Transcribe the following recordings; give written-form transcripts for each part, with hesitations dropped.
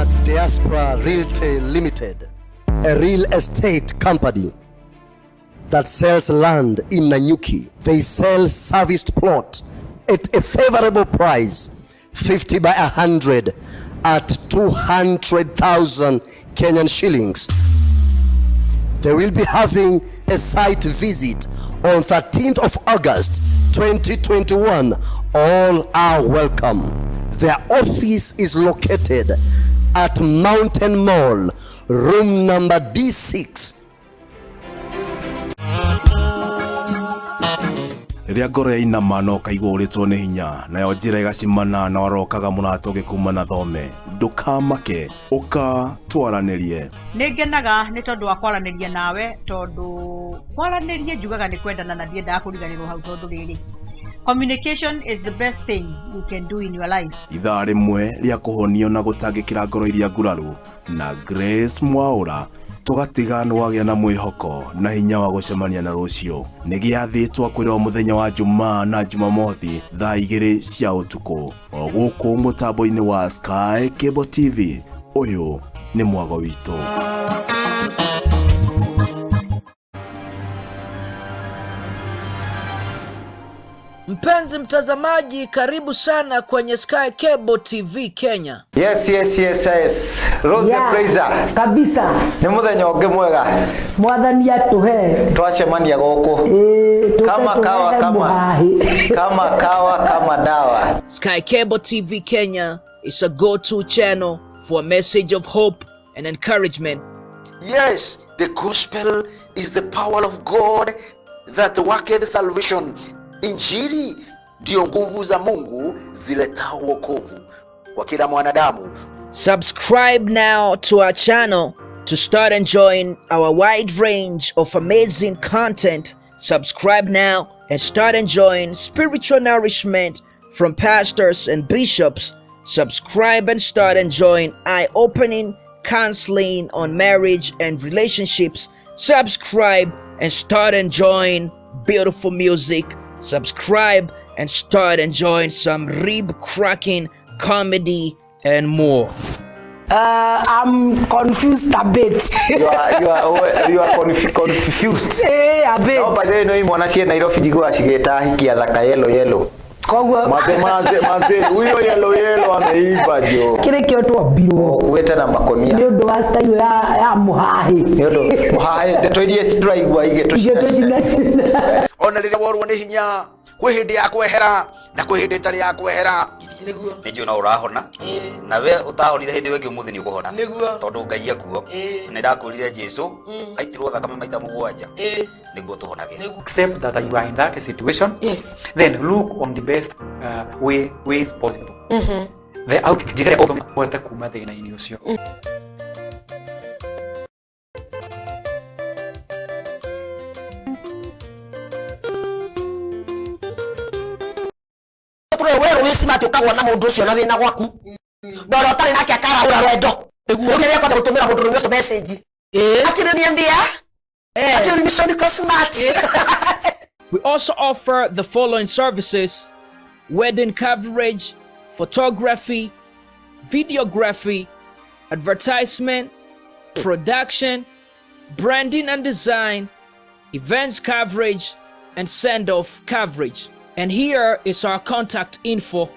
Kenya Diaspora Realty Limited, a real estate company that sells land in Nanyuki. They sell serviced plot at a favorable price, 50 by 100 at 200,000 Kenyan shillings. They will be having a site visit on 13th of August 2021. All are welcome. Their office is located at Mountain Mall, room number D6. Rĩrĩa ngoro yainama na ũkaigua ũrĩtwo nĩ hinya nayo njĩra ĩgacimana na warokaga mũrata ũgĩkuma na thome, ndũkamake, ũka twaranĩrie. Nĩ ngenaga nĩ tondũ wa kwaranĩria nawe, tondũ kwaranĩria njugaga nĩ kwendana na ndiendaga kũriganĩrwo hau, tondũ rĩrĩ, communication is the best thing you can do in your life. Ithaa rĩmwe rĩa kũhonio na gũtangĩkĩra ngoro iria nguraru na Grace Mwaũra, tũgatiga nĩ wagĩa na mwĩhoko na hinya wa gũcemania na rũciũ. Nĩ gĩathĩ twakwĩrwo mũthenya wa Jumaa na Jumamothi thaa 2 cia ũtukũ o gũkũ mũtambo-inĩ wa Sky Cable TV. Ũyũ nĩ mwago witũ. Mpenzi mtazamaji, karibu sana kwenye Sky Cable TV Kenya. Yes, yes, yes, yes. Rose the Praiser. Kabisa. Nĩ mũthenya ũngĩ mwega. Mwathani atũhe. Twacemania gũkũ. Ĩĩ, Kama kawa tũrehe kama mũhahi. Kama kawa kama dawa. Sky Cable TV Kenya is a go-to channel for a message of hope and encouragement. Yes, the gospel is the power of God that worketh salvation. Injili ndiyo nguvu za Mungu ziletao wokovu kwa kila mwanadamu. Subscribe now to our channel to start enjoying our wide range of amazing content. Subscribe now and start enjoying spiritual nourishment from pastors and bishops. Subscribe and start enjoying eye-opening counseling on marriage and relationships. Subscribe and start enjoying beautiful music. Subscribe and start enjoying some rib-cracking comedy and more. I'm confused a bit. You are confused. A bit. No, by the way, no imwana cie Nairobi njiguaga cigĩta hiki athaka yellow yellow. Koguo Maze maze maze huyo yellow yellow ameiva jo. Kĩrĩ kĩo twambirwo Kuĩte na makonia. Nĩ ũndũ wa style ya mũhahi. Nĩ ũndũ mũhahi ndeto iria tũraigua igĩtũcina. Igĩtũcina. Ona rĩrĩa worwo nĩ hinya, kwĩ hĩndĩ ya kwehera na kwĩ hĩndĩ ĩtarĩ ya kwehera. Nĩ njũĩ no ũrahona na we ũtahonire hĩndĩ ĩyo ĩngĩ, ũmũthĩ nĩ ũkũhona tondũ Ngai ekuo. Nĩ ndakwĩrire Jesu aitirwo thakame maita 7 nĩguo tũhonage. Accept that you are in that situation. Yes. Then look on the best ways possible. The out njĩra ĩrĩa ũhote kuma thĩna-inĩ ũcio. Tũrĩ werũ wĩ smart, ũkagwa na mũndũ ũcio na wĩna gwaku na ũrĩa ũtarĩ nake akarahũra rwendo ũkĩrĩa kwenda gũtũmĩra mũndũ rũme ũcio message akĩrĩniambia atĩ niko smart. We also offer the following services: wedding coverage, photography, videography, advertisement, production, branding and design, events coverage, and send-off coverage. And here is our contact info.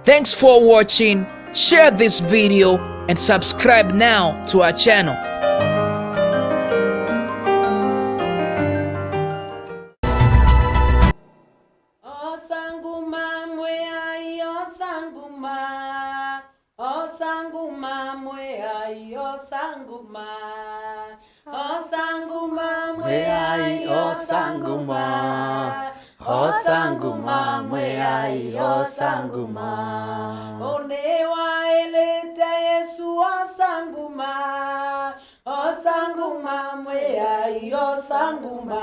Thanks for watching. Share this video and subscribe now to our channel. Osanguma mwe ai, osanguma, osanguma mwe ai, osanguma, osanguma mwe ai, osanguma, osanguma mwe ai, osanguma. One waelete Yesu, osanguma, osanguma mwe ai, osanguma,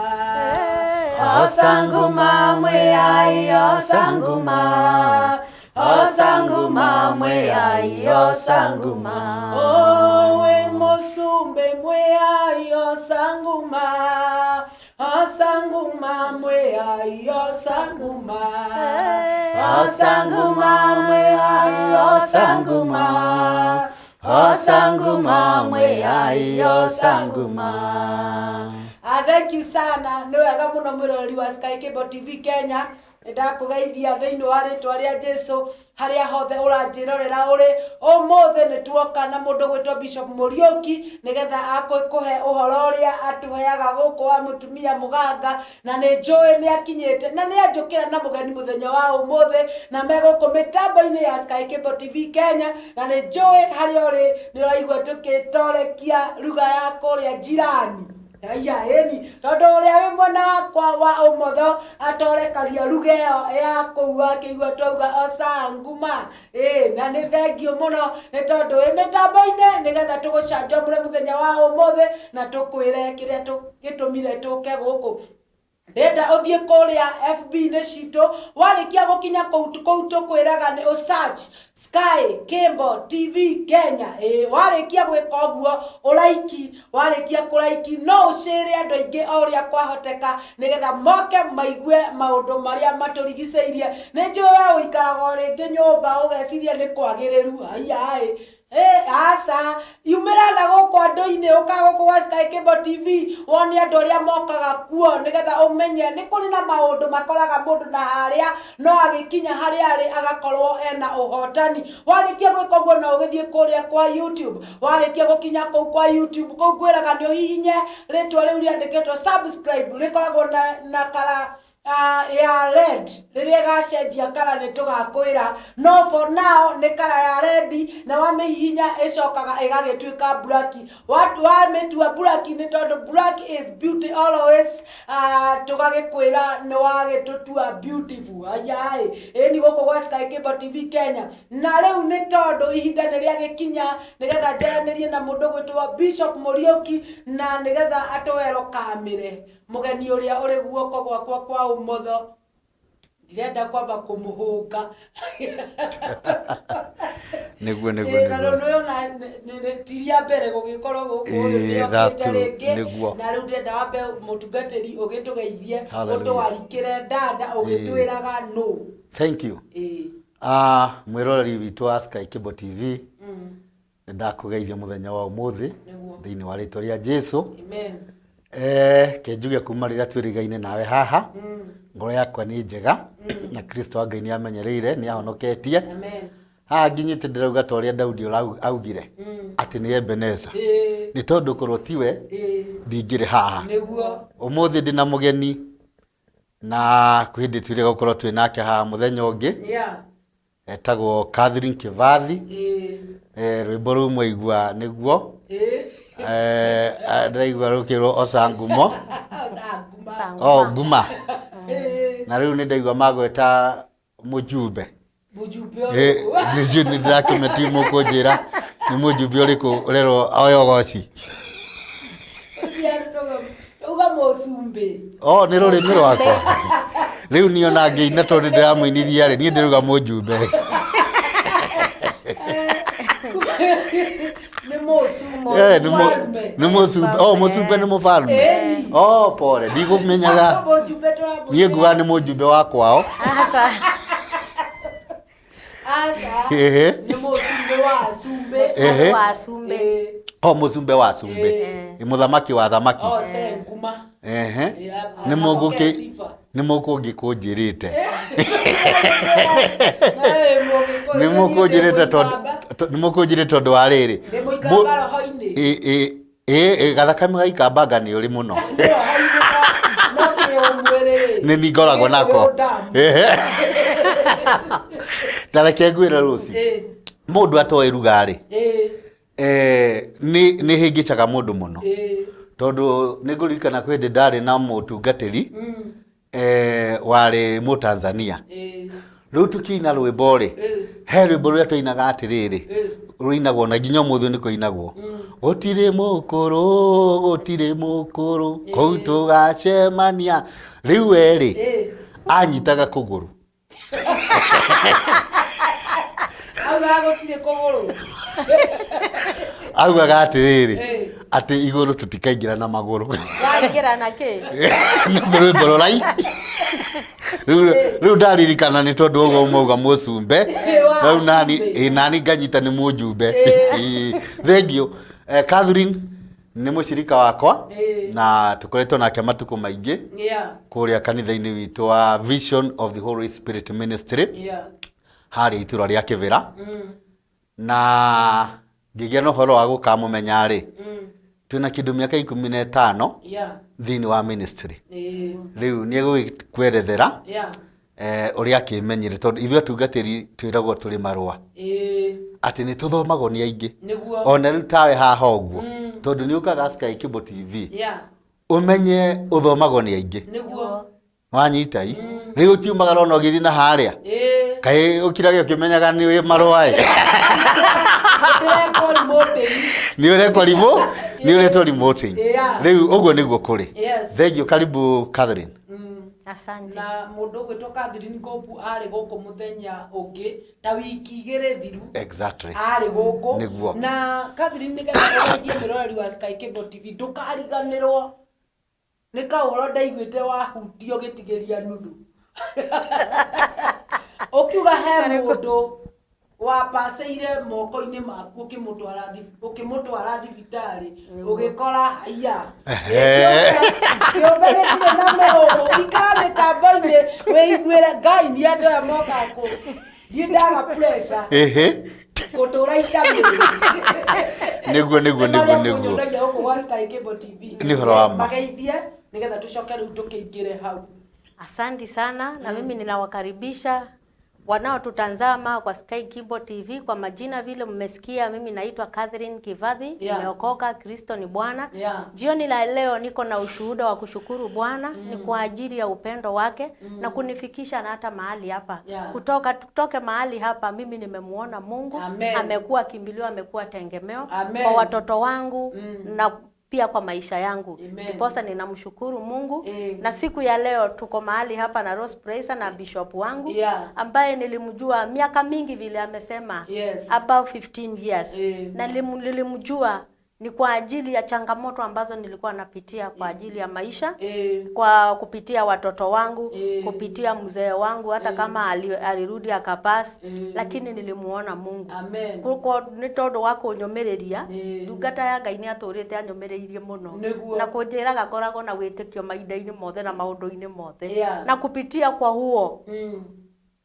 osanguma mwe ai, osanguma, osanguma mwe ai, osanguma. Owe mosumbe mwe ai, osanguma, osanguma mwe ai, osanguma, osanguma mwe ai, osanguma, Osanguma mwĩai osanguma. Ah, thank you sana. Nĩ wega mũno mwĩroreri wa Sky Cable TV Kenya. Nĩ ndakũgeithia thĩinĩ wa rĩtwa rĩa Jesu harĩa hothe ũranjĩrorera ũrĩ. Ũmũthĩ nĩ tuoka na mũndũ gwĩtwo Bishop Mũriũki nĩgetha akũhe ũhoro ũrĩa atũheaga gũkũ wa mũtumia mũganga, na nĩ njũĩ nĩ akinyĩte na nĩ anjũkĩra na mũgeni mũthenya wa ũmũthĩ, na me gũkũ mĩtambo-inĩ ya Sky Cable TV Kenya, na nĩ njũĩ harĩa ũrĩ nĩ ũraigua tũkĩtorekia ruga ya kũrĩa jirani. Aya, ĩni tondũ ũrĩa wĩ mwena wakwa wa ũmotho atorekagia ruga ĩyo ya kũu akĩigua twauga osanguma. Ĩ, na nĩ thengio mũno nĩ tondũ wĩ mĩtambo-inĩ nĩgetha tũgũcanjamũre mũthenya wa ũmũthĩ na tũkwĩre kĩrĩa gĩtũmire tũke gũkũ. Ndĩrenda ũthiĩ kũrĩa FB-inĩ citũ, warĩkia gũkinya kũu kũu tũkwĩraga nĩ ũ search Sky Cable TV Kenya. Ĩ, warĩkia gwĩka ũguo ũraiki, warĩkia kũraiki no ũcĩre andũ aingĩ o ũrĩa kwahoteka nĩgetha moke maigue maũndũ marĩa matũrigicĩirie. Nĩ njũĩ we ũikaraga o rĩngĩ nyũmba ũgeciria nĩ kwagĩrĩru. Aiya ĩ. Aca, yumĩra na gũkũ andũ-inĩ, ũka gũkũ gwa Sky Cable TV wone andũ arĩa mokaga kuo nĩgetha ũmenye nĩ kũrĩ na maũndũ makoraga mũndũ na harĩa no agĩkinya harĩa arĩ agakorwo ena ũhotani. Warĩkia gwĩka ũguo no ũgĩthiĩ kũrĩa kwa YouTube. Warĩkia gũkinya kũu kwa YouTube, kũu ngwĩraga nĩ ũhihinye rĩtwa rĩu rĩandĩkĩtwo subscribe, rĩkoragwo na kara ya red. Rĩrĩa ĩgacenjia kara nĩ tũgakwĩra, no for now nĩ kara ya red, na wamĩhihinya ĩcokaga ĩgagĩtuĩka black. Wamĩtua black nĩ tondũ black is beauty always. Tũgagĩkwĩra nĩ wagĩtũtua beautiful. Aya ĩ, ĩni gũkũ gwa Sky Cable TV Kenya. Na rĩu nĩ tondũ ihinda nĩ rĩagĩkinya nĩgetha njaranĩrie na mũndũ gwĩtwo Bishop Mũriũki na nĩgetha atũwerokamĩre mũgeni ũrĩa ũrĩ guoko gwakwa kwa ũmotho. Ndirenda kwamba kũmũhũnga. Nĩguo nĩguo. Ĩ, tondũ Nĩguo. nĩũrona ti rĩa mbere gũgĩkorwo gũkũ, ũyũ Ĩ, that's nĩokĩte true. rĩngĩ. Nĩguo. Na rĩu ndĩrenda wambe mũtungatĩri ũgĩtũgeithie, Hallelujah. ũtũwarikĩre ndanda ũgĩtwĩraga nũ. Thank you. Ĩ. Mwĩroreri witũ wa Sky Cable TV, nĩ ndakũgeithia mũthenya wa ũmũthĩ Nĩguo. thĩinĩ wa rĩtwa rĩa Jesu. Amen. Ke njuge kuma rĩrĩa twĩrĩgaine nawe haha, ngoro yakwa nĩ njega na Kristo wa Ngai nĩ amenyereire, nĩ ahonoketie. Amen. Haha nginyĩte ndĩrauga ta ũrĩa Daudi augire atĩ nĩ Ebeneza, nĩ tondũ korwo tiwe ndingĩrĩ haha. Nĩguo. Ũmũthĩ ndĩ na mũgeni na kwĩ hĩndĩ twĩrĩga gũkorwo twĩ nake haha mũthenya ũngĩ, etagwo Catherine Kivathi. Rwĩmbo rũu mwaigua nĩguo. Ndĩraigua rũkĩrwo Ocangumo. Osanguma. O nguma. Na rĩu nĩ ndaigua magweta mũjumbe. Mũjumbe ũrĩkũ? Nĩcio nĩ ndĩrakĩmenya mũkũnjĩra nĩ mũjumbe ũrĩkũ ũrerwo oe ũgoci. Uga mũcumbĩ. O nĩ rũrĩmĩ rwakwa rĩu niĩ ona ngĩina tondũ ndĩramũinithia rĩ, niĩ ndĩruga mũjumbe. Nĩ mũcumbĩ. Nĩ mũcumbe, o mũcumbe nĩ mũfalme. Ĩni. O pore ndigũmenyaga. Mũjumbe tũramũĩra. Niĩ nguga nĩ mũjumbe wa kwao. Aca. Aca. Ehe. Nĩ mũcumbĩ wa cumbĩ. Ehe. Wa cumbĩ. O mũcumbe wa cumbĩ, nĩ mũthamaki wa thamaki. O se nguma. Ehe. Ĩ, Nĩ mũgũkĩ apokee sifa. Nĩ mũkũngĩkũnjĩrĩte. Nawe mũgĩkũyũ, Nĩ mũkũnjĩrĩte tondũ nĩ mũkũnjĩrĩte tondũ wa rĩrĩ. Ndĩ mũikamba roho-inĩ. Ĩ gathakame ga ikambanga nĩ ũrĩ mũno. Nĩ roho-inĩ no kĩũmwĩrĩ. Nĩ ni ngoragwo nako. Gĩkũyũ ndamu. Ehe. Ta reke ngwĩre rũci, mũndũ atoĩ ruga rĩ, nĩ hĩngĩcaga mũndũ mũno, tondũ nĩ ngũririkana kwĩ hĩndĩ ndarĩ na mũtungatĩri warĩ Mũtanzania. Rĩu tũkĩina rwĩmbo rĩ, he rwĩmbo rũrĩa twainaga atĩrĩrĩ, rũinagwo na nginya ũmũthĩ nĩ kũinagwo, gũtirĩ mũkũrũ, gũtirĩ mũkũrũ kũu tũgacemania. Rĩu we rĩ, anyitaga kũgũrũ. Augaga gũtirĩ kũgũrũ. Augaga atĩrĩrĩ, atĩ igũrũ tũtikaingĩra na magũrũ. Waingĩra na kĩ? Nĩ rwĩmbo rũrai. Rĩu ndaririkana nĩ tondũ ũguo mauga mũcumbe. Ĩ, wa Rĩu nani cumbĩ. ĩ, nani nganyita nĩ mũjumbe. Ĩ. Ĩ, thank you. Catherine nĩ mũcirika wakwa na tũkoretwo nake matukũ maingĩ kũrĩa kanitha-inĩ witũ wa Vision of the Holy Spirit Ministry harĩa itũra rĩa Kĩbĩra. Na ngĩgĩa na ũhoro wa gũkamũmenya rĩ, twĩna kĩndũ mĩaka 15 thĩinĩ wa ministry. Rĩu nĩ egũgĩkwerethera ũrĩa akĩmenyire, tondũ ithuĩ atungatĩri twĩragwo tũrĩ marũa atĩ nĩ tũthomagwo nĩ aingĩ. Ona rĩu tawe haha ũguo, tondũ nĩ ũkaga Sky Cable TV, ũmenye ũthomagwo nĩ aingĩ. Wanyita i rĩu ũtiumagara ona ũgĩthiĩ na harĩa kaĩ ũkirage ũkĩmenyaga nĩ wĩ marũa ĩ. Ndĩrekwo remoting. Nĩ ũrekwo rimo nĩ ũretwo remoting. Rĩu ũguo nĩguo kũrĩ. Thank you, karibu Catherine. Asante. Na mũndũ ũgwĩtwo Catherine Ngũmbu arĩ gũkũ mũthenya ũngĩ ta wiki 2 thiru. Arĩ gũkũ. Na Catherine, nĩgetha ũgeithie mwĩroreri wa Sky Cable TV, ndũkariganĩrwo nĩ kaũhoro ndaiguĩte wahutio gĩtigĩria nuthu ũkiuga he mũndũ wapacĩire moko-inĩ maku ũkĩmũtwara thibitarĩ ũgĩkora haiya kĩũmbe gĩtirĩ na mĩhũmũ. Ikara mĩtambo-inĩ wĩiguĩre Ngai nĩ andũ aya mokaga kũ ndiĩ ndaga pressure kũtũra itamĩrĩ. Nĩguo nĩguo. Nyonagia gũkũ gwa Sky Cable TV. Nĩ ũhoro wa ma. Mageithie nĩgetha tũcoke rĩu tũkĩingĩre hau. Asante sana na mimi ninawakaribisha wanaotutazama kwa Sky Cable TV. Kwa majina vile mmesikia, mimi naitwa Catherine Kivathi, nimeokoka, Kristo ni Bwana. Jioni la leo niko na ushuhuda wa kushukuru Bwana ni kwa ajili ya upendo wake na kunifikisha na hata mahali hapa. Kutoka tutoke mahali hapa, mimi nimemuona Mungu. Amen. Amekuwa kimbilio, amekuwa tegemeo Amen. kwa watoto wangu na pia kwa maisha yangu. Amen. Ndiposa ninamshukuru Mungu. Na siku ya leo tuko mahali hapa na Rose Praiser na bishop wangu ambaye nilimjua miaka mingi vile amesema, about 15 years. Na nilimjua ni kwa ajili ya changamoto ambazo nilikuwa napitia kwa ajili ya maisha, kwa kupitia watoto wangu, kupitia mzee wangu, hata kama alirudi akapass, lakini nilimuona Mungu. Amen. Kuko nĩ tondũ wa kũnyũmĩrĩria, ndungata ya Ngai nĩ atũrĩte anyũmĩrĩirie mũno na kũnjĩraga ngoragwo na wĩtĩkio mahinda-inĩ mothe na maũndũ-inĩ mothe. Na kupitia kwa huo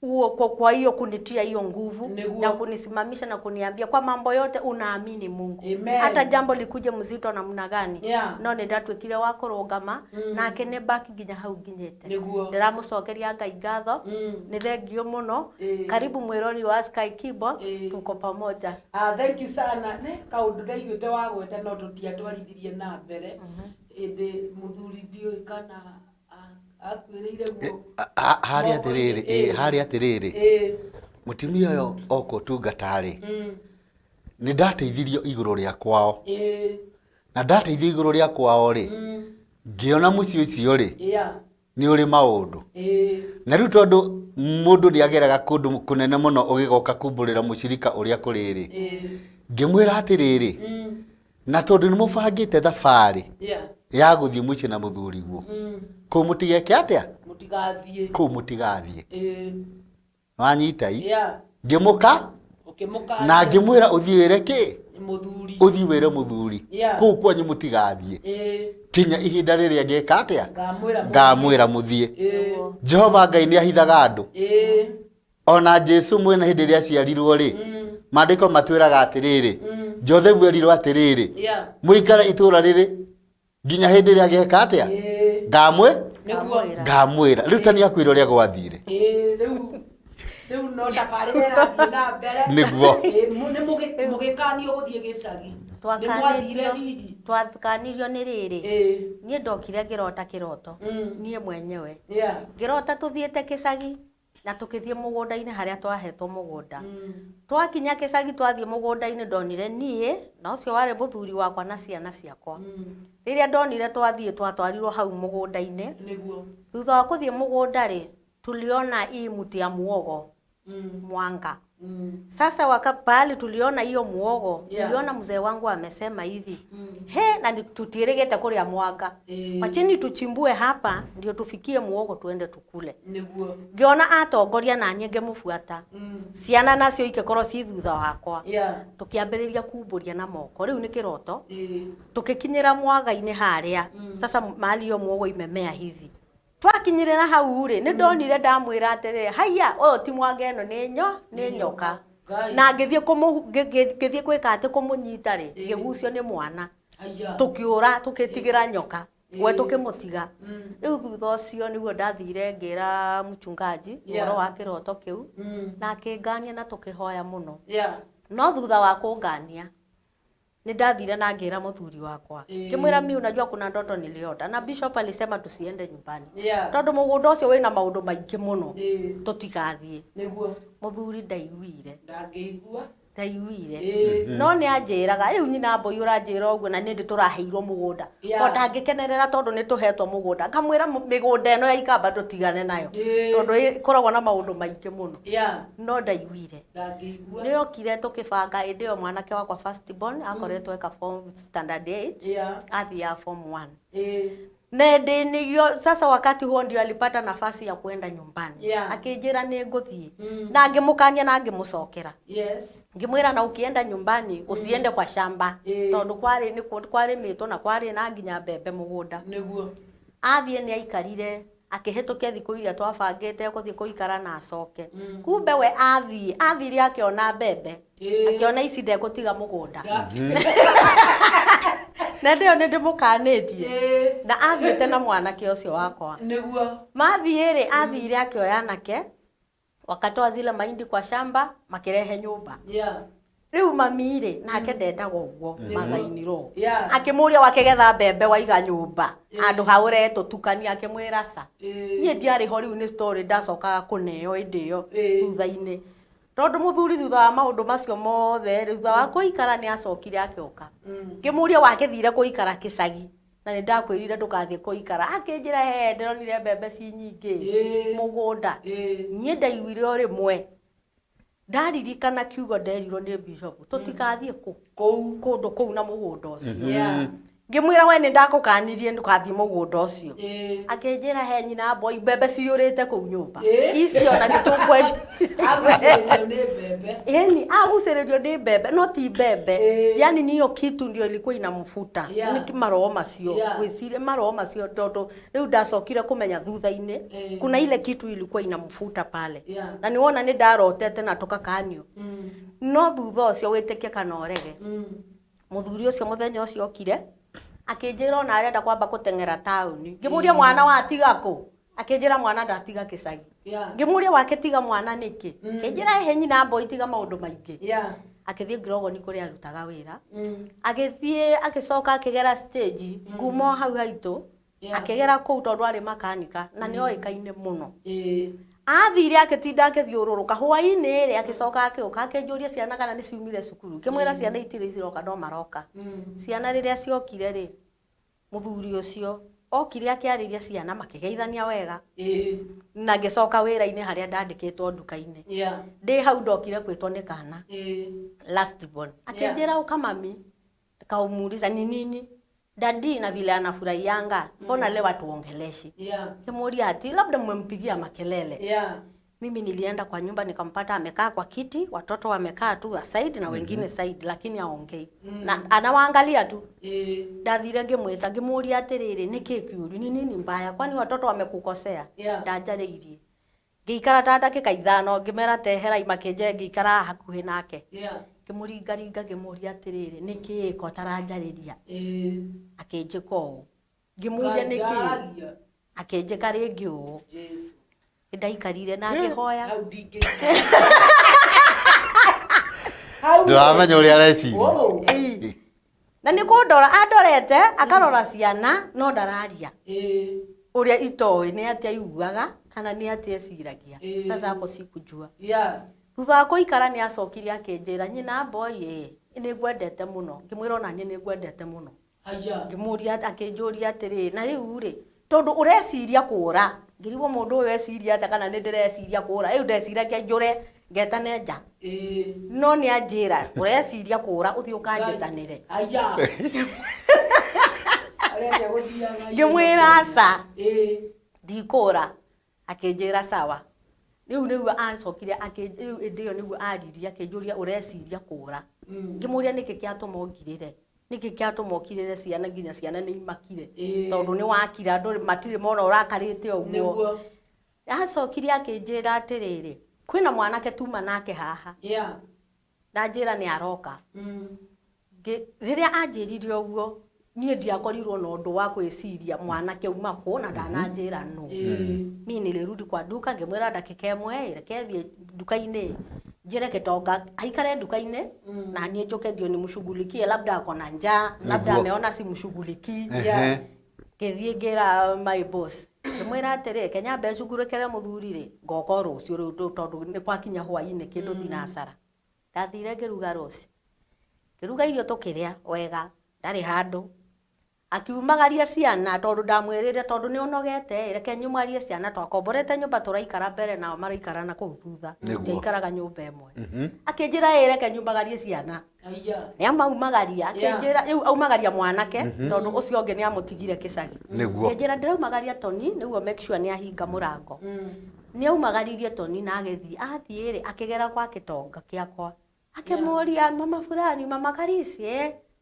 huo kwa hiyo kunitia hiyo nguvu na kunisimamisha na kuniambia kwa mambo yote unaamini Mungu. Amen. Hata jambo likuje mzito namna gani, no nĩ ndatuĩkire wa kũrũgama nake nĩ baki nginya hau nginyĩte. Ndĩramũcokeria Ngai ngatho, nĩ thengio mũno. Karibu mwĩrori wa Sky Cable, tuko pamoja. Ah, thank you sana. Ne kaũndũ ndaiguĩte wagweta no tũtiatwarithirie na mbere ĩndĩ mũthuri ndiũĩ kana akuĩrĩire guo. Harĩa atĩrĩrĩ, ĩ, harĩa atĩrĩrĩ, mũtumia ũyũ oka ũtungata-rĩ, nĩ ndateithirio igũrũ rĩa kwao, na ndateithio igũrũ rĩa kwao rĩ, ngĩona mũciĩ ũcio rĩ nĩ ũrĩ maũndũ. Na rĩu tondũ mũndũ nĩ ageraga kũndũ kũnene mũno ũgĩgoka kumbũrĩra mũcirika ũrĩa kũrĩ rĩ, ngĩmwĩra atĩrĩrĩ, na tondũ nĩ mũbangĩte thabarĩ ya gũthiĩ mũciĩ na mũthuriguo, kũu mũtigeke atĩa? Mũtigathiĩ. Kũu mũtigathiĩ. Wanyita i? Ngĩmũka Ũkĩmũka na ngĩmwĩra ũthiĩ wĩre kĩ? Mũthuri. Ũthiĩ wĩre mũthuri kũu kwanyu mũtigathiĩ kinya ihinda rĩrĩa ngeka atĩa? Ngamwĩra. Ngamwĩra mũthiĩ. Jehova Ngai nĩ ahithaga andũ. Ona Jesu mwene hĩndĩ ĩrĩa aciarirwo rĩ, maandĩko matwĩraga atĩrĩrĩ, Joseph erirwo atĩrĩrĩ, mũikare itũũra rĩrĩ nginya hĩndĩ ĩrĩa ngeka atĩa? Ngamwĩ ngamwĩra. Rĩu ta nĩ akwĩra ũrĩa gwathire. Rĩu no tabarĩra ĩrathiĩ na mbere. Nĩguo. Nĩ mũgĩkanio gũthiĩ gĩcagi? Nĩ mwathire hihi? Twakanirio nĩ rĩrĩ, niĩ ndokire ngĩrota kĩroto niĩ mwenyewe, ngĩrota tũthiĩte gĩcagi na tũkĩthiĩ mũgũnda-inĩ harĩa twahetwo mũgũnda. Twakinya gĩcagi, twathiĩ mũgũnda-inĩ, ndonire niĩ na ũcio warĩ mũthuri wakwa na ciana ciakwa. Rĩrĩa ndonire twathiĩ, twatwarirwo hau mũgũnda-inĩ. Thutha wa kũthiĩ mũgũnda rĩ, tuliona hii mti ya muogo, mwanga. Sasa waka pahali tuliona hiyo muogo, niliona mzee wangu amesema hivi, he, na tutiregete kuria mwanga, wacheni tuchimbue hapa ndio tufikie muogo tuende tukule. Nĩguo. Ngiona atongoria na niĩ ngĩmũbuata, ciana nacio igĩkorwo ci thutha wakwa, tukiambĩrĩria kumbũria na moko. Rĩu nĩ kĩroto, tukikinyĩra mwaga-inĩ harĩa. Sasa mahali hiyo muogo imemea hivi, twakinyĩrĩra hau rĩ, nĩ ndonire ndamwĩra atĩrĩrĩ, haiya, ũyũ ti mwanga, ĩno nĩ nĩ nyoka. Ngai. Na ngĩthiĩ ngĩthiĩ kwĩka atĩ kũmũnyita rĩ, ngĩgucio nĩ mwana, Aya. tũkĩũra tũkĩtigĩra nyoka we, tũkĩmũtiga. Rĩu thutha ũcio nĩguo ndathire ngĩra mchungaji ũhoro wa kĩroto kĩu, na akĩngania na tũkĩhoya mũno. No thutha wa kũngania nĩ ndathire na ngĩra mũthuri wakwa, ngĩmwĩra, mi unajua kuna ndoto niliota na bishop alisema tusiende nyumbani, tondũ mũgũnda ũcio wĩna maũndũ maingĩ mũno, tũtigathiĩ. Nĩguo. Mũthuri ndaiguire. Ndangĩigua. Ndaiguire, no nĩ anjĩraga, rĩu nyina mbũi ũranjĩra ũguo na nĩ ndĩ tũraheirwo mũgũnda, o ndangĩkenerera tondũ nĩ tũhetwo mũgũnda. Ngamwĩra, mĩgũnda ĩno ya ikamba tũtigane nayo, tondũ ĩkoragwo na maũndũ maingĩ mũno." No ndaiguire. Ndangĩigua. Nĩ okire tũkĩbanga. Hĩndĩ ĩyo mwanake wakwa first born akoretwo eka form standard 8, athiaga form 1, na ndĩ nĩyo. Sasa wakati huo ndio alipata nafasi ya kuenda nyumbani. Akĩnjĩra nĩ ngũthiĩ, na ngĩmũkania na ngĩmũcokera, ngĩmwĩra, na ukienda nyumbani usiende kwa shamba, tondũ kwarĩ nĩ kwarĩmĩtwo na kwarĩ na nginya mbembe mũgũnda. Nĩguo. Athiĩ nĩ aikarire akĩhĩtũkia thikũ iria twabangĩte gũthiĩ kũikara na acoke. Kumbe we athiĩ, athire akĩona mbembe, akĩona ici ndegũtiga mũgũnda, na ndĩyo nĩ ndĩmũkanĩtie, na athiĩte na mwanake ũcio wakwa. Nĩguo. Mathiĩ rĩ, athire akĩoya anake, wakatoa zile mahindi kwa shamba, makirehe nyũmba. Rĩu mami rĩ, nake ndendaga ũguo mathainirwo. Akĩmũria, wakĩgetha mbembe waiga nyũmba handũ ha ũretũtukania? Akĩmwĩra ca, niĩ ndiarĩ ho. Rĩu nĩ story ndacokaga kũneo hĩndĩ ĩyo thutha-inĩ, tondũ mũthuri thutha wa maũndũ macio mothe rĩ, thutha wa kũikara nĩ acokire akĩũka. Ngĩmũria, wakĩthire kũikara kĩcagi na nĩ ndakwĩrire ndũgathiĩ kũikara? Akĩnjĩra, he ndĩronire mbembe ci nyingĩ mũgũnda. Niĩ ndaiguire o rĩmwe ndaririkana kiugo nderirwo nĩ bishop, tũtigathiĩ kũ kũndũ kũu na mũgũnda ũcio. Ngĩmwĩra, we nĩ ndakũkanirie ndũgathiĩ mũgũnda ũcio. Akĩnjĩra, he nyina mboi, mbembe ciyũrĩte kũu nyũmba icio na nĩtũkwendia. Agucĩrĩrio nĩ mbembe. Yani agucĩrĩrio nĩ mbembe, no ti mbembe, yani niyo kitu ndio ilikuwa inamfuta. Nĩ maroho macio. Gwĩciria maroho macio, tondũ rĩu ndacokire kũmenya thutha-inĩ kuna ile kitu ilikuwa inamfuta pale. Na nĩwona nĩ ndarotete na tũkakanio. No thutha ũcio, wĩtĩkie kana ũrege, mũthuri ũcio mũthenya ũcio okire akĩnjĩra ona arenda kwamba gũteng'era taũni. Ngĩmũria, mwana watiga kũ? Akĩnjĩra mwana ndatiga kĩcagi. Ngĩmũria, wakĩtiga mwana nĩkĩ? Akĩnjĩra, ehe nyina mboi, tiga maũndũ maingĩ. Akĩthiĩ Grogoni kũrĩa arutaga wĩra, agĩthiĩ agĩcoka akĩgera stage ngumo hau haitũ. Akĩgera kũu tondũ arĩ makanika na nĩ oĩkaine mũno. Athire akĩtinda akĩthiũrũrũka. Hwaĩ-inĩ rĩ, agĩcoka akĩũka akĩnjũria ciana kana nĩ ciumire cukuru. Ngĩmwĩra ciana itirĩ ciroka, no maroka. Ciana rĩrĩa ciokire rĩ, mũthuri ũcio okire akĩarĩria ciana, makĩgeithania wega, na ngĩcoka wĩra-inĩ harĩa ndandĩkĩtwo nduka-inĩ. Ndĩ hau ndokire kwĩtwo nĩ kana last born, akĩnjĩra, ũka mami. Nikamuuliza, ni nini daddy, na vile anafurahianga, mbona leo atuongeleshi? Kimuulia ati labda mmempigia makelele. Mimi nilienda kwa nyumba nikampata amekaa kwa kiti, watoto wamekaa tu side na wengine side, lakini aongei na anawaangalia tu. Ndathire ngĩmwĩta, ngĩmũria atĩrĩrĩ, nĩkĩ kĩũru, ni nini mbaya, kwani watoto wamekukosea? Ndanjarĩirie, ngĩikara ta ndagĩka 5, ngĩmera teherai, makĩnje, ngĩikara hakuhĩ nake, ngĩmũringaringa, ngĩmũria atĩrĩrĩ, nĩkĩ ko taranjarĩria? Akĩnjĩka ũũ. Ngĩmũria nĩkĩ, akĩnjĩka rĩngĩ ũũ. Ndaikarire na ngĩhoya. Ndũramenya ũrĩa areciria. Na nĩ kũndora andorete, akarora ciana, no ndararia. Ũrĩa itoĩ nĩ atĩa aiguaga kana nĩ atĩa eciragia. Sasa hapo sikujua. Thutha wa kũikara nĩ acokire akĩnjĩra, nyina boy, ĩ nĩ ngwendete mũno. Ngĩmwĩra, ona niĩ nĩ ngwendete mũno. Ngĩmũria, akĩnjũria atĩrĩ, na rĩu rĩ, tondũ ũreciria kũra? Ngĩrigwo mũndũ ũyũ eciria atĩa, kana nĩ ndĩreciria kũra. Rĩu ndeciragia njũre Ngetane nja. No nĩ anjĩra ũreciria kũra ũthiĩ ũkanjĩtanĩre. Aya. Arenda gũthiaga. Ngĩmwĩra aca. Ndikũra. Akĩnjĩra sawa. Rĩu nĩguo acokire rĩu ĩndĩ ĩyo nĩguo aririe akĩnjũria ũreciria kũra. Ngĩmũria nĩkĩ kĩatũma ũngirĩre. Nĩkĩ kĩatũma ũkirĩre ciana nginya ciana nĩ imakire. Tondũ nĩ wakira andũ matirĩ mona ũrakarĩte ũguo. Nĩguo. Acokire akĩnjĩra atĩrĩrĩ, kwĩna mwanake tuma nake haha. Yeah. Ndanjĩra nĩ aroka. Rĩrĩa anjĩrire ũguo niĩ ndiakorirwo na ũndũ wa kwĩciria mwanake uma kũ na ndananjĩra no. Mi nilirudi kwa duka ngĩmwĩra ndagĩka ĩmwe reke thiĩ nduka-inĩ njĩre kĩtonga aikare nduka-inĩ na niĩ njũke ndio nimshughulikie, labda ako na njaa, labda Nĩguo. ameona simshughulikii. Ehe. Ngĩthiĩ ngĩra my boss ngĩmwĩra atĩrĩ kenyambe ncugurĩkĩre mũthuri rĩ ngoka o rũciũ rĩu tondũ nĩ kwakinya hwainĩ kĩndũ thinacara. Ndathire ngĩruga rũci, ngĩruga irio tũkĩrĩa wega, ndarĩ handũ. Akiumagaria ciana tondũ ndamwĩrĩre tondũ nĩ ũnogete reke nyumarie ciana, twakomborete nyũmba tũraikara mbere nao maraikara na kũu thutha, Nĩguo. tũikaraga nyũmba ĩmwe. Akĩnjĩra ĩ reke nyumagarie ciana. Aya. Nĩ amaumagaria akĩnjĩra rĩu aumagaria mwanake tondũ ũcio ũngĩ nĩ amũtigire kĩcagi. Nĩguo. Akĩnjĩra ndĩraumagaria Toni nĩguo make sure nĩ ahinga mũrango. Nĩ aumagaririe Toni na agĩthiĩ, athiĩ rĩ akĩgera kwa kĩtonga kĩakwa akĩmũria mama fulani, mama Karisi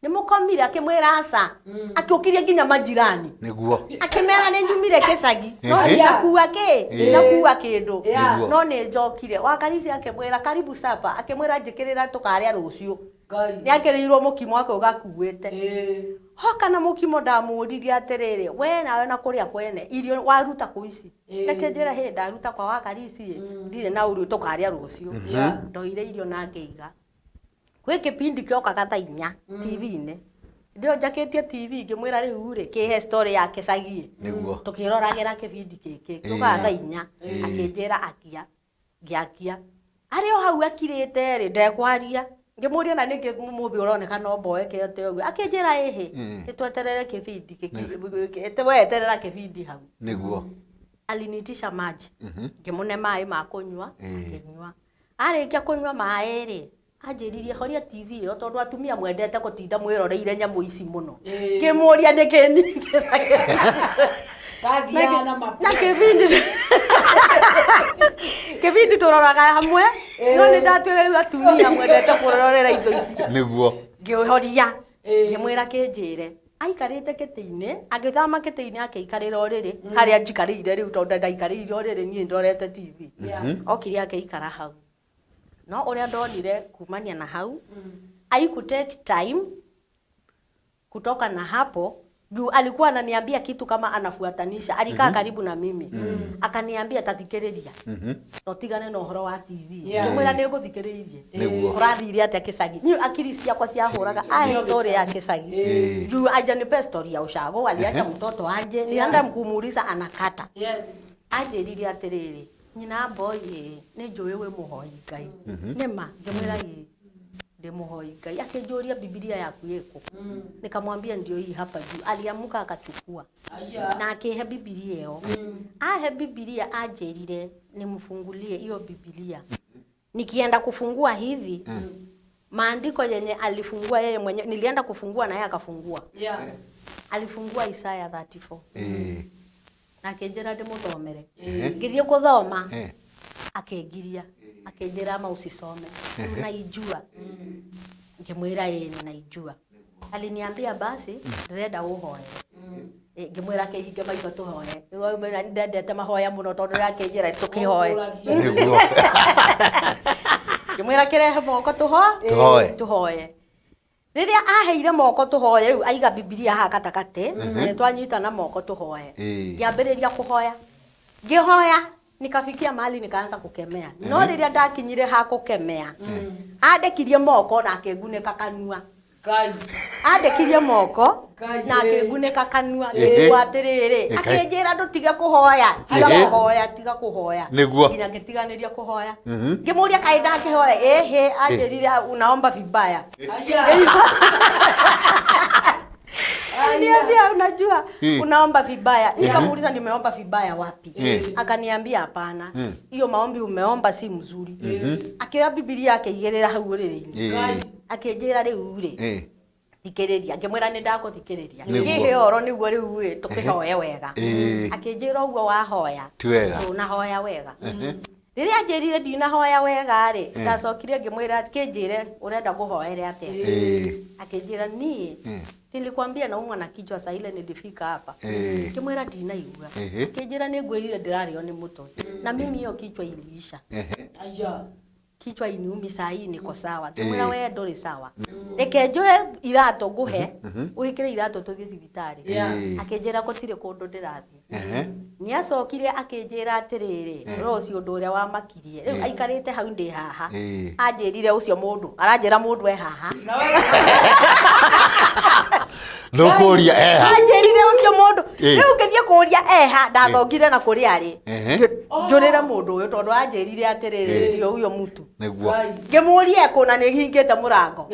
nĩ mũkomire? Akĩmwĩra aca. Akĩũkirie nginya majirani Nĩguo. akĩmera nĩ nyumire kĩcagi no Ehe. ndinakua kĩ ndinakua kĩndũ Nĩguo. no nĩ njokire. Wakarisi akĩmwĩra karibu sapa, akĩmwĩra njĩkĩrĩra tũkarĩa rũciũ. Ngai. Nĩ akĩrĩirwo mũkimo akĩũgakuĩte. Hoka na mũkimo ndamũririe atĩrĩrĩ, we nawe na kũrĩa kwene irio waruta kũ ici? Reke njĩra hĩ ndaruta kwa Wakarisi ĩ, ndirĩ na ũru tũkarĩa rũciũ. Ndoire irio na ngĩiga. Gwĩ kĩbindi kĩokaga thaa inya TV-inĩ. Ndĩo njakĩtie TV ngĩmwĩra rĩu rĩ kĩhe story ya kĩcagi ĩ. Nĩguo. Tũkĩroragĩra kĩbindi gĩkĩ kĩũkaga thaa inya. Akĩnjĩra akia, ngĩakia. Arĩ o hau akirĩte rĩ ndekwaria. Ngĩmũria na nĩkĩ mũthĩ ũroneka no mboekete ũguo. Akĩnjĩra ĩhĩ nĩtweterere kĩbindi gĩkĩ, we eterera kĩbindi hau. Nĩguo. Aliniitisha maji. Ngĩmũne maĩ ma kũnyua, akĩnyua. Arĩkia kũnyua maĩ rĩ, anjĩririe horia TV ĩyo tondũ atumia mwendete gũtinda mwĩroreire nyamũ ici mũno. Ngĩmũria nĩkĩ ningĩ Kathiaga na na kĩbindi kĩbindi tũroraga hamwe no nĩ ndatuĩka rĩu atumia mwendete kũrorera indo ici. Nĩguo. Ngĩhoria ngĩmwĩra kĩnjĩre aikarĩte kĩtĩ-inĩ agĩthama kĩtĩ-inĩ akĩikarĩra ũrĩrĩ harĩa njikarĩire rĩu tondũ ndaikarĩire ũrĩrĩ niĩ ndorete TV. Okire akĩikara hau no ũrĩa ndonire kumania na hau haiku take time kutoka na hapo juu alikuwa ananiambia kitu kama anafuatanisha, alikaa karibu na mimi akaniambia tathikĩrĩria no tigane na ũhoro wa TV. Ngĩmwĩra nĩ ngũthikĩrĩirie. Nĩguo. Ũrathire atĩa kĩcagi? Niĩ akili ciakwa ciahũraga ahe story ya kĩcagi juu ajanipe story ya ushago, aliacha mtoto aje nienda kumuuliza anakata. Yes. Anjĩrire atĩrĩrĩ, nyina boy ĩ nĩ njũĩ wĩ mũhoi Ngai. Nĩma ngĩmwĩra ĩ ndĩ mũhoi Ngai. Akĩnjũria Biblia yaku ĩkũ? Nikamwambia ndio hii hapa juu. Aliamuka akachukua Aya. na akĩhe Biblia ĩyo. Ahe Biblia anjĩrire nimfungulie hiyo Biblia. Nikienda kufungua hivi maandiko yenye alifungua yeye mwenyewe, nilienda kufungua na yeye akafungua. Yeah. Alifungua Isaya 34 na akĩnjĩra ndĩmũthomere. Ngĩthiĩ kũthoma akĩngiria akĩnjĩra ma usisome unaijua. Ngĩmwĩra ĩĩ ninaijua. Aliniambia basi ndĩrenda ũhoe. Ngĩmwĩra kĩhinge maitho tũhoe. Ndendete mahoya mũno tondũ akĩnjĩra tũkĩhoe. Nĩguo. Ngĩmwĩra kĩrehe moko tũhoe. Tũhoe. Tũhoe. Rĩrĩa aheire moko tũhoe rĩu aiga Biblia haha gatagatĩ nĩ twanyitana moko tũhoe. Ngĩambĩrĩria kũhoya. Ngĩhoya nikafikia mahali nikaanza kukemea. No rĩrĩa ndakinyire ha kũkemea andekirie moko na akĩngunĩka kanua. Ngai. Andekirie moko Ngai. na akĩngunĩka kanua Ehe. ngĩigua atĩrĩrĩ Ehe. akĩnjĩra ndũtige kũhoya tiga Ehe. kũhoya tiga kũhoya Nĩguo. nginya ngĩtiganĩria kũhoya. Ngĩmũria kaĩ ndakĩhoya? Ĩhĩ anjĩrire unaomba vibaya. Aya. Aliniambia unajua unaomba vibaya. Nikamuuliza nimeomba vibaya wapi? Akaniambia hapana. Hiyo maombi umeomba si mzuri. Akioya Biblia akĩigĩrĩra hau ũrĩrĩ-inĩ. Akĩnjĩra rĩu rĩ thikĩrĩria, ngĩmwĩra nĩ ndagũthikĩrĩria. Ngĩhe ũhoro nĩguo rĩu ĩ tũkĩhoe wega. Akĩnjĩra ũguo wahoya. Ti wega. Ndũnahoya wega. Rĩrĩa anjĩrire ndinahoya wega rĩ, ndacokire ngĩmwĩra kĩnjĩre ũrenda ngũhoere atĩa. Akĩnjĩra niĩ nilikwambia naumwa na kichwa saa ile nilifika hapa. Ngĩmwĩra ndinaigua. Akĩnjĩra nĩngwĩrire ndĩrarĩo nĩ mũtwe. Na mimi hiyo kichwa iliisha. Kichwa iniumi saa hii niko sawa. Ngĩmwĩra we ndũrĩ sawa. Reke njoe iratũ ngũhe, wĩkĩre iratũ tũthiĩ thibitarĩ. Akĩnjĩra gũtirĩ kũndũ ndĩrathiĩ. Nĩacokire akĩnjĩra atĩrĩrĩ, Rose ũndũ ũrĩa wamakirie. Rĩu aikarĩte hau ndĩ haha. Anjĩrire ũcio mũndũ, aranjĩra mũndũ e haha. Ndũkũria eha. Anjĩrire ũcio mũndũ. Rĩu ngĩthiĩ kũria eha, ndathongire na kũrĩa arĩ. Njũrĩre mũndũ ũyũ tondũ anjĩrire atĩrĩrĩ, ndio huyo mtu. Nĩguo. Ngĩmũria ekũ na nĩhingĩte mũrango.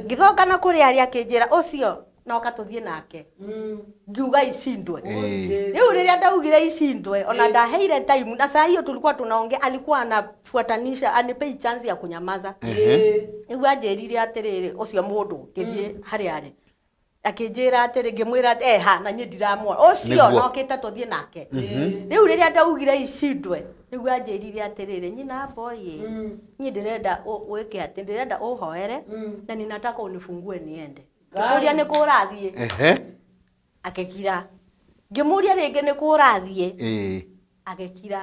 Ngĩthonga na kũrĩa arĩ akĩnjĩra ũcio noka tũthiĩ nake. Ngiuga icindwe. Rĩu rĩrĩa ndaugire icindwe, ona ndaheire time na saa hiyo tulikuwa tunaongea, alikuwa anafuatanisha anipei chance ya kunyamaza. Nĩguo anjĩrire atĩrĩrĩ, ũcio mũndũ ngĩthiĩ harĩa arĩ. Akĩnjĩra atĩrĩ, ngĩmwĩra eha na niĩ ndiramuona. Ũcio nokĩte tũthiĩ nake. Rĩu rĩrĩa ndaugire icindwe, nĩguo anjĩrire atĩrĩrĩ, nyina boy, niĩ ndĩrenda wĩke atĩ, ndĩrenda ũhoere na ninataka unifungue niende. Ngĩmũria nĩ kũ ũrathiĩ? Agĩkira. Ngĩmũria rĩngĩ nĩ kũ ũrathiĩ? Agĩkira.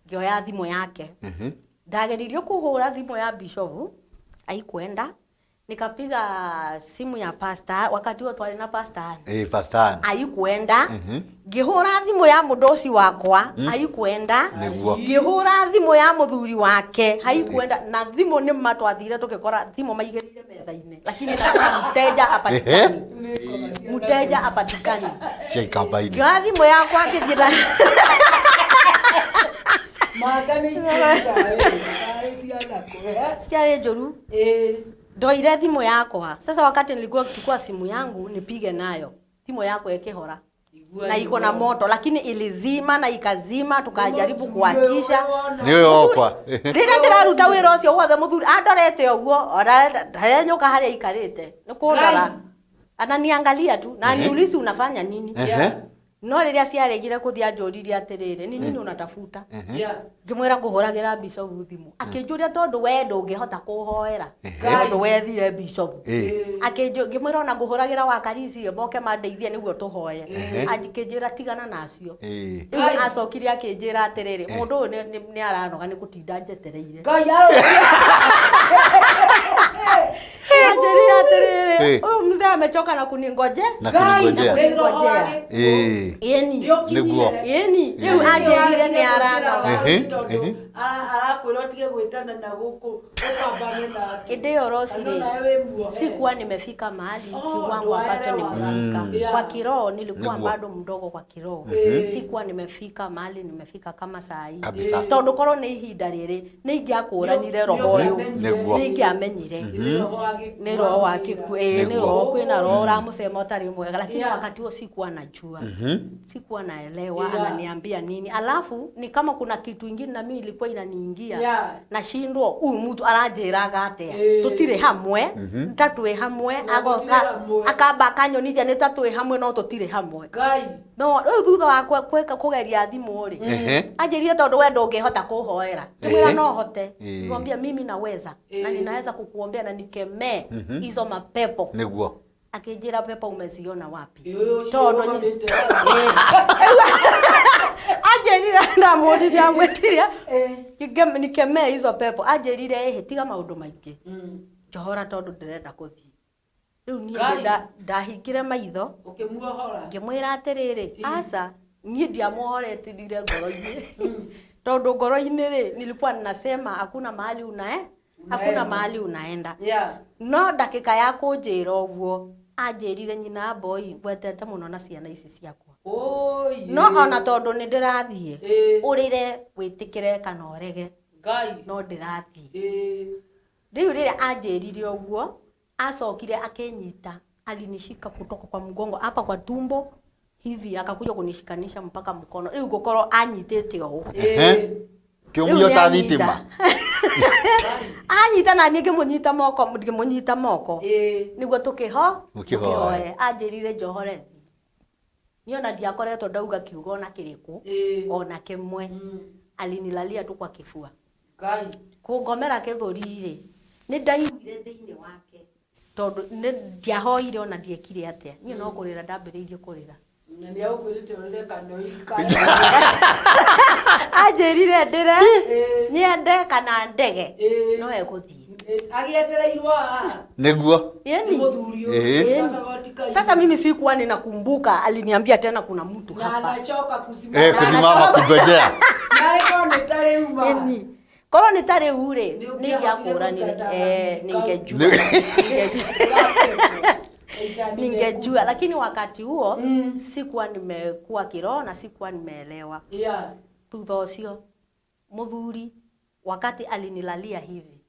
Ngĩoya thimũ yake. Ndageririo kũhũra thimũ ya Bishop, haikwenda. Nikapiga simu ya pastor, wakati huo twari na pastor. Pastor. Haikuenda. Ngĩhũra thimũ ya mũdosi wakwa, haikuenda. Ngĩhũra thimũ ya mũthuri wake, haikuenda. Na thimũ nĩ ma twathire tũgĩkora thimũ maigĩrĩire metha-inĩ. Lakini mteja hapatikani. Mteja hapatikani. Cia ikamba-inĩ. Ngĩoya thimũ yakwa ngĩthiĩ na ciarĩ njũru. Ndoire thimũ yakwa. Sasa wakati nilikuwa kuchukua simu yangu nipige nayo, simu yako ikihora na iko na moto, lakini ilizima na ikazima, tukajaribu kuwakisha. Nĩ wakwa. Rĩrĩa ndĩraruta wĩra ũcio wothe mũthuri andorete ũguo, ona ndarenyũka harĩa aikarĩte nĩ kũndora, ananiangalia tu na aniulizi unafanya nini. No rĩrĩa ciaregire kũthiĩ anjũririe atĩrĩrĩ, ni nini unatafuta? Ngĩmwĩra ngũhũragĩra Bishop thimũ. Akĩnjũria tondũ we ndũngĩhota kũhoera, tondũ wethire Bishop. Ngĩmwĩra ona ngũhũragĩra wakarisi moke mandeithie nĩguo tũhoye. Akĩnjĩra tigana nacio. Rĩu acokire akĩnjĩra atĩrĩrĩ, mũndũ ũyũ nĩ aranoga nĩ gũtinda njetereire. Anjĩrire atĩrĩrĩ, huyu mzee amechoka na kuningoje. Na kuningojea. Ĩni. Nĩguo. Ĩni. Rĩu anjĩrire nĩ aranoga. Arakwĩra ũtige gwĩtana na gũkũ ũpambane nake. Ĩndĩ ĩyo Rose rĩ, sikuwa nimefika mahali kiwango ambacho nimefika. Kwa kiroho nilikuwa bado mdogo kwa kiroho. Sikuwa nimefika mahali nimefika kama saa hii. Tondũ korwo nĩ ihinda rĩrĩ nĩ ingĩakũranire roho ũyũ. Nĩ ingĩamenyire. Nĩ roho wa gĩkuũ, nĩ roho kwĩna roho ũramũcema ũtarĩ mwega, lakini wakati huo sikuwa najua. Sikuwa naelewa ananiambia nini. Alafu ni kama kuna kitu ingine na mimi ilikuwa inaniingia. Nashindwa huyu mtu aranjĩraga atĩa. Tũtirĩ hamwe, ta twĩ hamwe, agoka akamba akanyonithia nĩ ta twĩ hamwe no tũtirĩ hamwe. No rĩu thutha wa kwĩka kũgeria thimũ rĩ, anjĩrire tondũ we ndũngĩhota kũhoera. Ngĩmwĩra no hote. Ngĩmwambia mimi naweza na ninaweza kukuombea na nikemee hizo mapepo. Nĩguo. Akĩnjĩra pepo umeziona wapi? Tondũ anjĩrire ndamũririe amwĩrire nikemee hizo pepo. Anjĩrire ĩhĩ tiga maũndũ maingĩ, njohora tondũ ndĩrenda kũthiĩ. Rĩu niĩ ndahingire maitho ngĩmwĩra atĩrĩrĩ, aca niĩ ndiamuohoretire ngoro-inĩ. Tondũ ngoro-inĩ rĩ nilikuwa ninasema hakuna mahali hakuna mahali unaenda. No ndakika ya kũnjĩra ũguo anjĩrire nyina boy ngwetete mũno na ciana ici ciakwa. No ona tondũ nĩ ndĩrathiĩ, ũrĩre wĩtĩkĩre kana ũrege, no ndĩrathiĩ. Rĩu rĩrĩa anjĩrire ũguo, acokire akĩnyita Alinishika kutoka kwa mgongo hapa kwa tumbo hivi, akakuja kunishikanisha mpaka mkono. Rĩu ngũkorwo anyitĩte ũũ. Ehe. Kĩũmio Rĩu ta nĩanyita. thitima. Anyita na niĩ ngĩmũnyita moko, ngĩmũnyita moko nĩguo tũkĩho Mũkĩhoe. tũkĩhoe. Anjĩrire njohore thi, niĩ ona ndiakoretwo ndauga kiugo ona kĩrĩkũ ona kĩmwe. Alinilalia tu kwa kifua. Ngai. Kũngomera gĩthũri-rĩ, nĩ ndaiguire thĩinĩ wake, tondũ nĩ ndiahoire ona ndiekire atĩa, niĩ no kũrĩra ndambĩrĩirie kũrĩra. Na nĩ agũkwĩrĩte ũrĩre kana ũikare. Anjĩrire ndĩre nyende kana ndege no egũthiĩ. Agĩetereirwo haha. Nĩguo. Yaani, Mũthuri Ĩĩ. yaani. Sasa mimi sikuwa ninakumbuka, aliniambia tena kuna mtu Na hapa. anachoka kusimama. Eh, kusimama kungojea. Narĩ korwo nĩ ta rĩu ma. Yaani, korwo nĩ ta rĩu rĩ, Nĩ nĩingĩakũranire, ũngĩahotire eh, ningejua. Ningejua, lakini wakati huo sikuwa nimekuwa kiroho na sikuwa nimeelewa. Yeah. Thutha ũcio mũthuri wakati alinilalia hivi,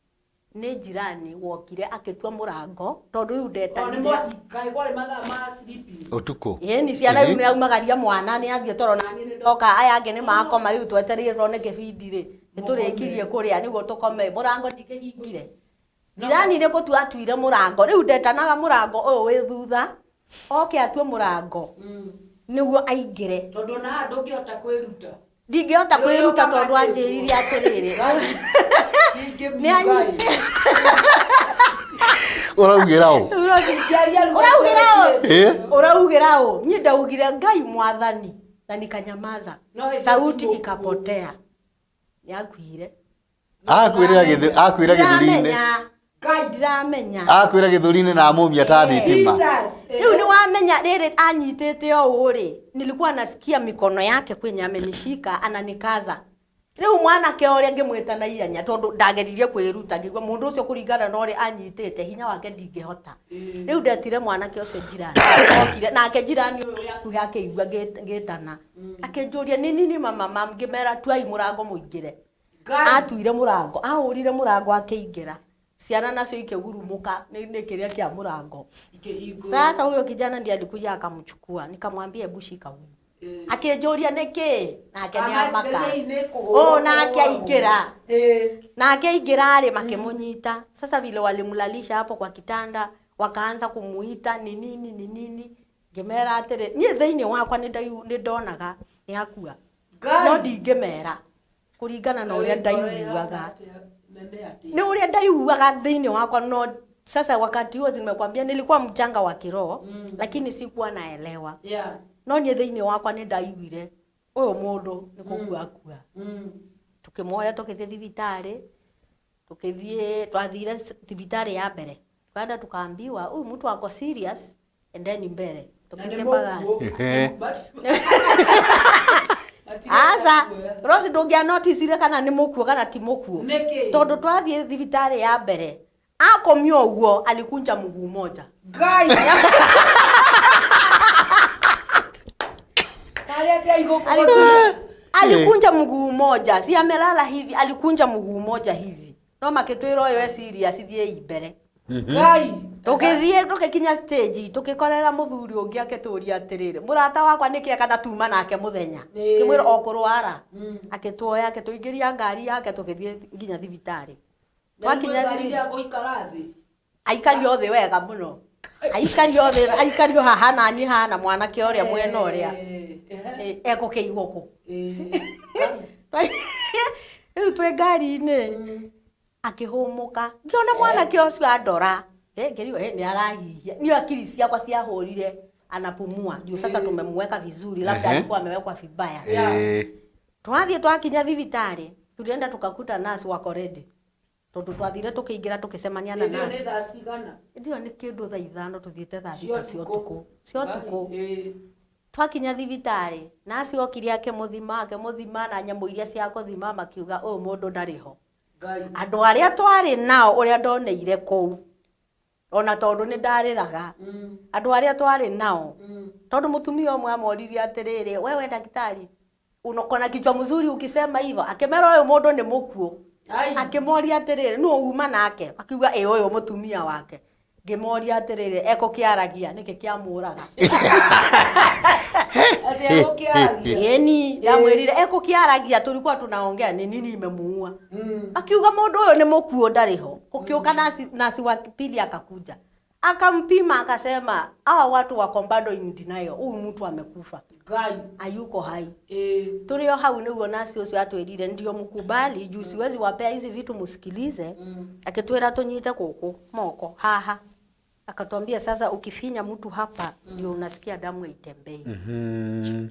nĩ jirani wokire akĩtua mũrango, tondũ rĩu O nĩ ndetanire. Kaĩ kwarĩ mathaa ma sleeping. Ũtukũ. Ĩni ciana rĩu Ĩĩ. nĩ aumagaria mwana nĩ athiĩ toro, naniĩ nĩ ndoka, aya angĩ nĩ makoma, rĩu twetereire tuone kĩbindi rĩ, nĩ tũrĩkirie kũrĩa nĩguo tũkome. Mũrango ndikĩhingire, jirani nĩ gũtua atuire mũrango, rĩu ndetanaga mũrango ũyũ wĩ thutha oke atue mũrango nĩguo aingĩre. Tondũ ona haha ndũngĩhota kwĩruta. Ndingĩhota Nĩ kwĩruta ũrĩa tondũ ũkamatĩtwo. anjĩrire atĩrĩrĩ, Nĩ Ũraugĩra ũ? Ũraugĩra ũ? Ĩĩ. Ũraugĩra ũ? Niĩ ndaugire Ngai mwathani na nikanyamaza, No, ĩndĩ sauti ti mũkuũ. ikapotea. Nĩakuire. Akwĩrĩra gĩthũ akwĩra gĩthũri-inĩ. Ndiramenya. Ngai ndiramenya. Akwĩra gĩthũri-inĩ na amũmia ta thitima. Rĩu nĩ wamenya rĩrĩ anyitĩte ũũ rĩ, nilikuwa nasikia mikono yake kwenye amenishika ananikaza. Rĩu mwanake ũrĩa ngĩmwĩta na ihenya, tondũ ndageririe kwĩruta, ngĩigua mũndũ ũcio kũringana na ũrĩa anyitĩte hinya wake ndingĩhota. Rĩu ndetire mwanake ũcio jirani, okire nake jirani ũyũ ũrĩa hakuhĩ akĩigua ngĩtana, akĩnjũria nĩ nini mama mam, ngĩmera tuai mũrango mũingĩre. Atuire mũrango, ahũrire mũrango akĩingĩra, ciana nacio ikĩgurumũka nĩ kĩrĩa kĩa mũrango. Sasa huyo kijana ndiye alikuja akamchukua, nikamwambia hebu shika huyu. Akĩnjũria nĩkĩ, nake nĩamaka. Oh, nake aingĩra, nake aingĩra rĩ, makĩmũnyita. Sasa vile walimlalisha hapo kwa kitanda, wakaanza kumuita ni nini ni nini, ngĩmera atĩrĩ, niĩ thĩinĩ wakwa nĩ ndonaga nĩ akua, no ndingĩmera kũringana na ũrĩa ndaiguaga, nĩ ũrĩa ndaiguaga thĩinĩ wakwa. No sasa wakati huo nimekwambia nilikuwa mchanga wa kiroho, lakini sikuwa naelewa. Yeah. No niĩ thĩinĩ wakwa nĩ ndaiguire ũyũ mũndũ nĩ kũkua akua. Tukĩmuoya tũgĩthiĩ thibitarĩ, tũkĩthiĩ twathire thibitarĩ ya mbere, tukaenda tukaambiwa huyu mtu ako serious, endeni mbere. Tukĩthiĩ mpaka Ehe. Asa Rose ndũngĩa noticire kana nĩ mũkuo kana ti mũkuo, Nĩkĩ? tondũ twathiĩ thibitarĩ ya mbere akomio ũguo alikunja mguu moja. Ngai. Karĩ atĩa igũkũ? Alikunja mguu moja, si amelala hivi, alikunja mguu moja hivi, no makĩtwĩra ũyũ e serious, thiĩi mbere. Ngai. Tũgĩthiĩ tũgĩkinya stage, tũgĩkorera mũthuri ũngĩ akĩtũria atĩrĩrĩ, mũrata wakwa nĩkĩ kana tuma nake mũthenya, Ĩĩ. ngĩmwĩra o kũrwara, akĩtuoya akĩtũingĩria ngari yake tũgĩthiĩ nginya thibitarĩ. Twakinya Twakinya gũikara thĩ. Aikario thĩ wega mũno, aikario thĩ, aikario haha nani hana mwanake ũrĩa mwena ũrĩa ekũkĩigwo kũ. Rĩu twĩ ngari-inĩ akĩhũmũka, ngĩona mwanake ũcio andora. Eh, ngĩrigwo eh, nĩ arahihia. Niĩ akili ciakwa ciahũrire anapumua juu sasa tumemweka vizuri, labda Ehe. alikuwa amewekwa vibaya. Ĩĩ. Twathiĩ twakinya thibitarĩ, tulienda tukakuta nurse wako ready, tondũ twathire tũkĩingĩra tũkĩcemania na Hĩndĩ ĩyo nĩ nurse. thaa cigana? Hĩndĩ ĩyo nĩ kĩndũ thaa 5 tũthiĩte thaa 6 cia ũtukũ, cia ũtukũ. Ngai, Twakinya thibitarĩ, nurse okire akĩmũthima, akĩmũthima na nyamũ iria cia kũthima, makiuga ũyũ mũndũ ndarĩ ho. Ngai. Andũ arĩa twarĩ nao ũrĩa ndoneire kũu, ona tondũ nĩ ndarĩraga, andũ arĩa twarĩ nao, tondũ mũtumia ũmwe amoririe atĩrĩrĩ, wewe daktari unakona kichwa mzuri ukisema hivyo, akĩmera ũyũ mũndũ nĩ mũkuũ. Akĩmoria atĩrĩrĩ, nũ uma nake? Akiuga ĩ ũyũ mũtumia wake. Ngĩmoria atĩrĩrĩ, ekũkĩaragia nĩkĩ kĩamũraga? Ati egũkĩaragia. Ĩni, ndamwĩrire ekũkĩaragia, tulikuwa tunaongea ni nini imemuua. Akiuga mũndũ ũyũ nĩ mũkuũ, ndarĩ ho. Kukiuka nasi wa pili akakuja akampima, akasema hawa watu wako bado in denial, huyu mtu amekufa, Ngai hayuko hai. Ĩĩ. Tũrĩ o hau nĩguo nasi ũcio atwĩrire ndio mkubali juu siwezi wapea hizi vitu msikilize. Akitwĩra tũnyite gũkũ moko haha, akatwambia sasa ukifinya mtu hapa ndio unasikia damu haitembei.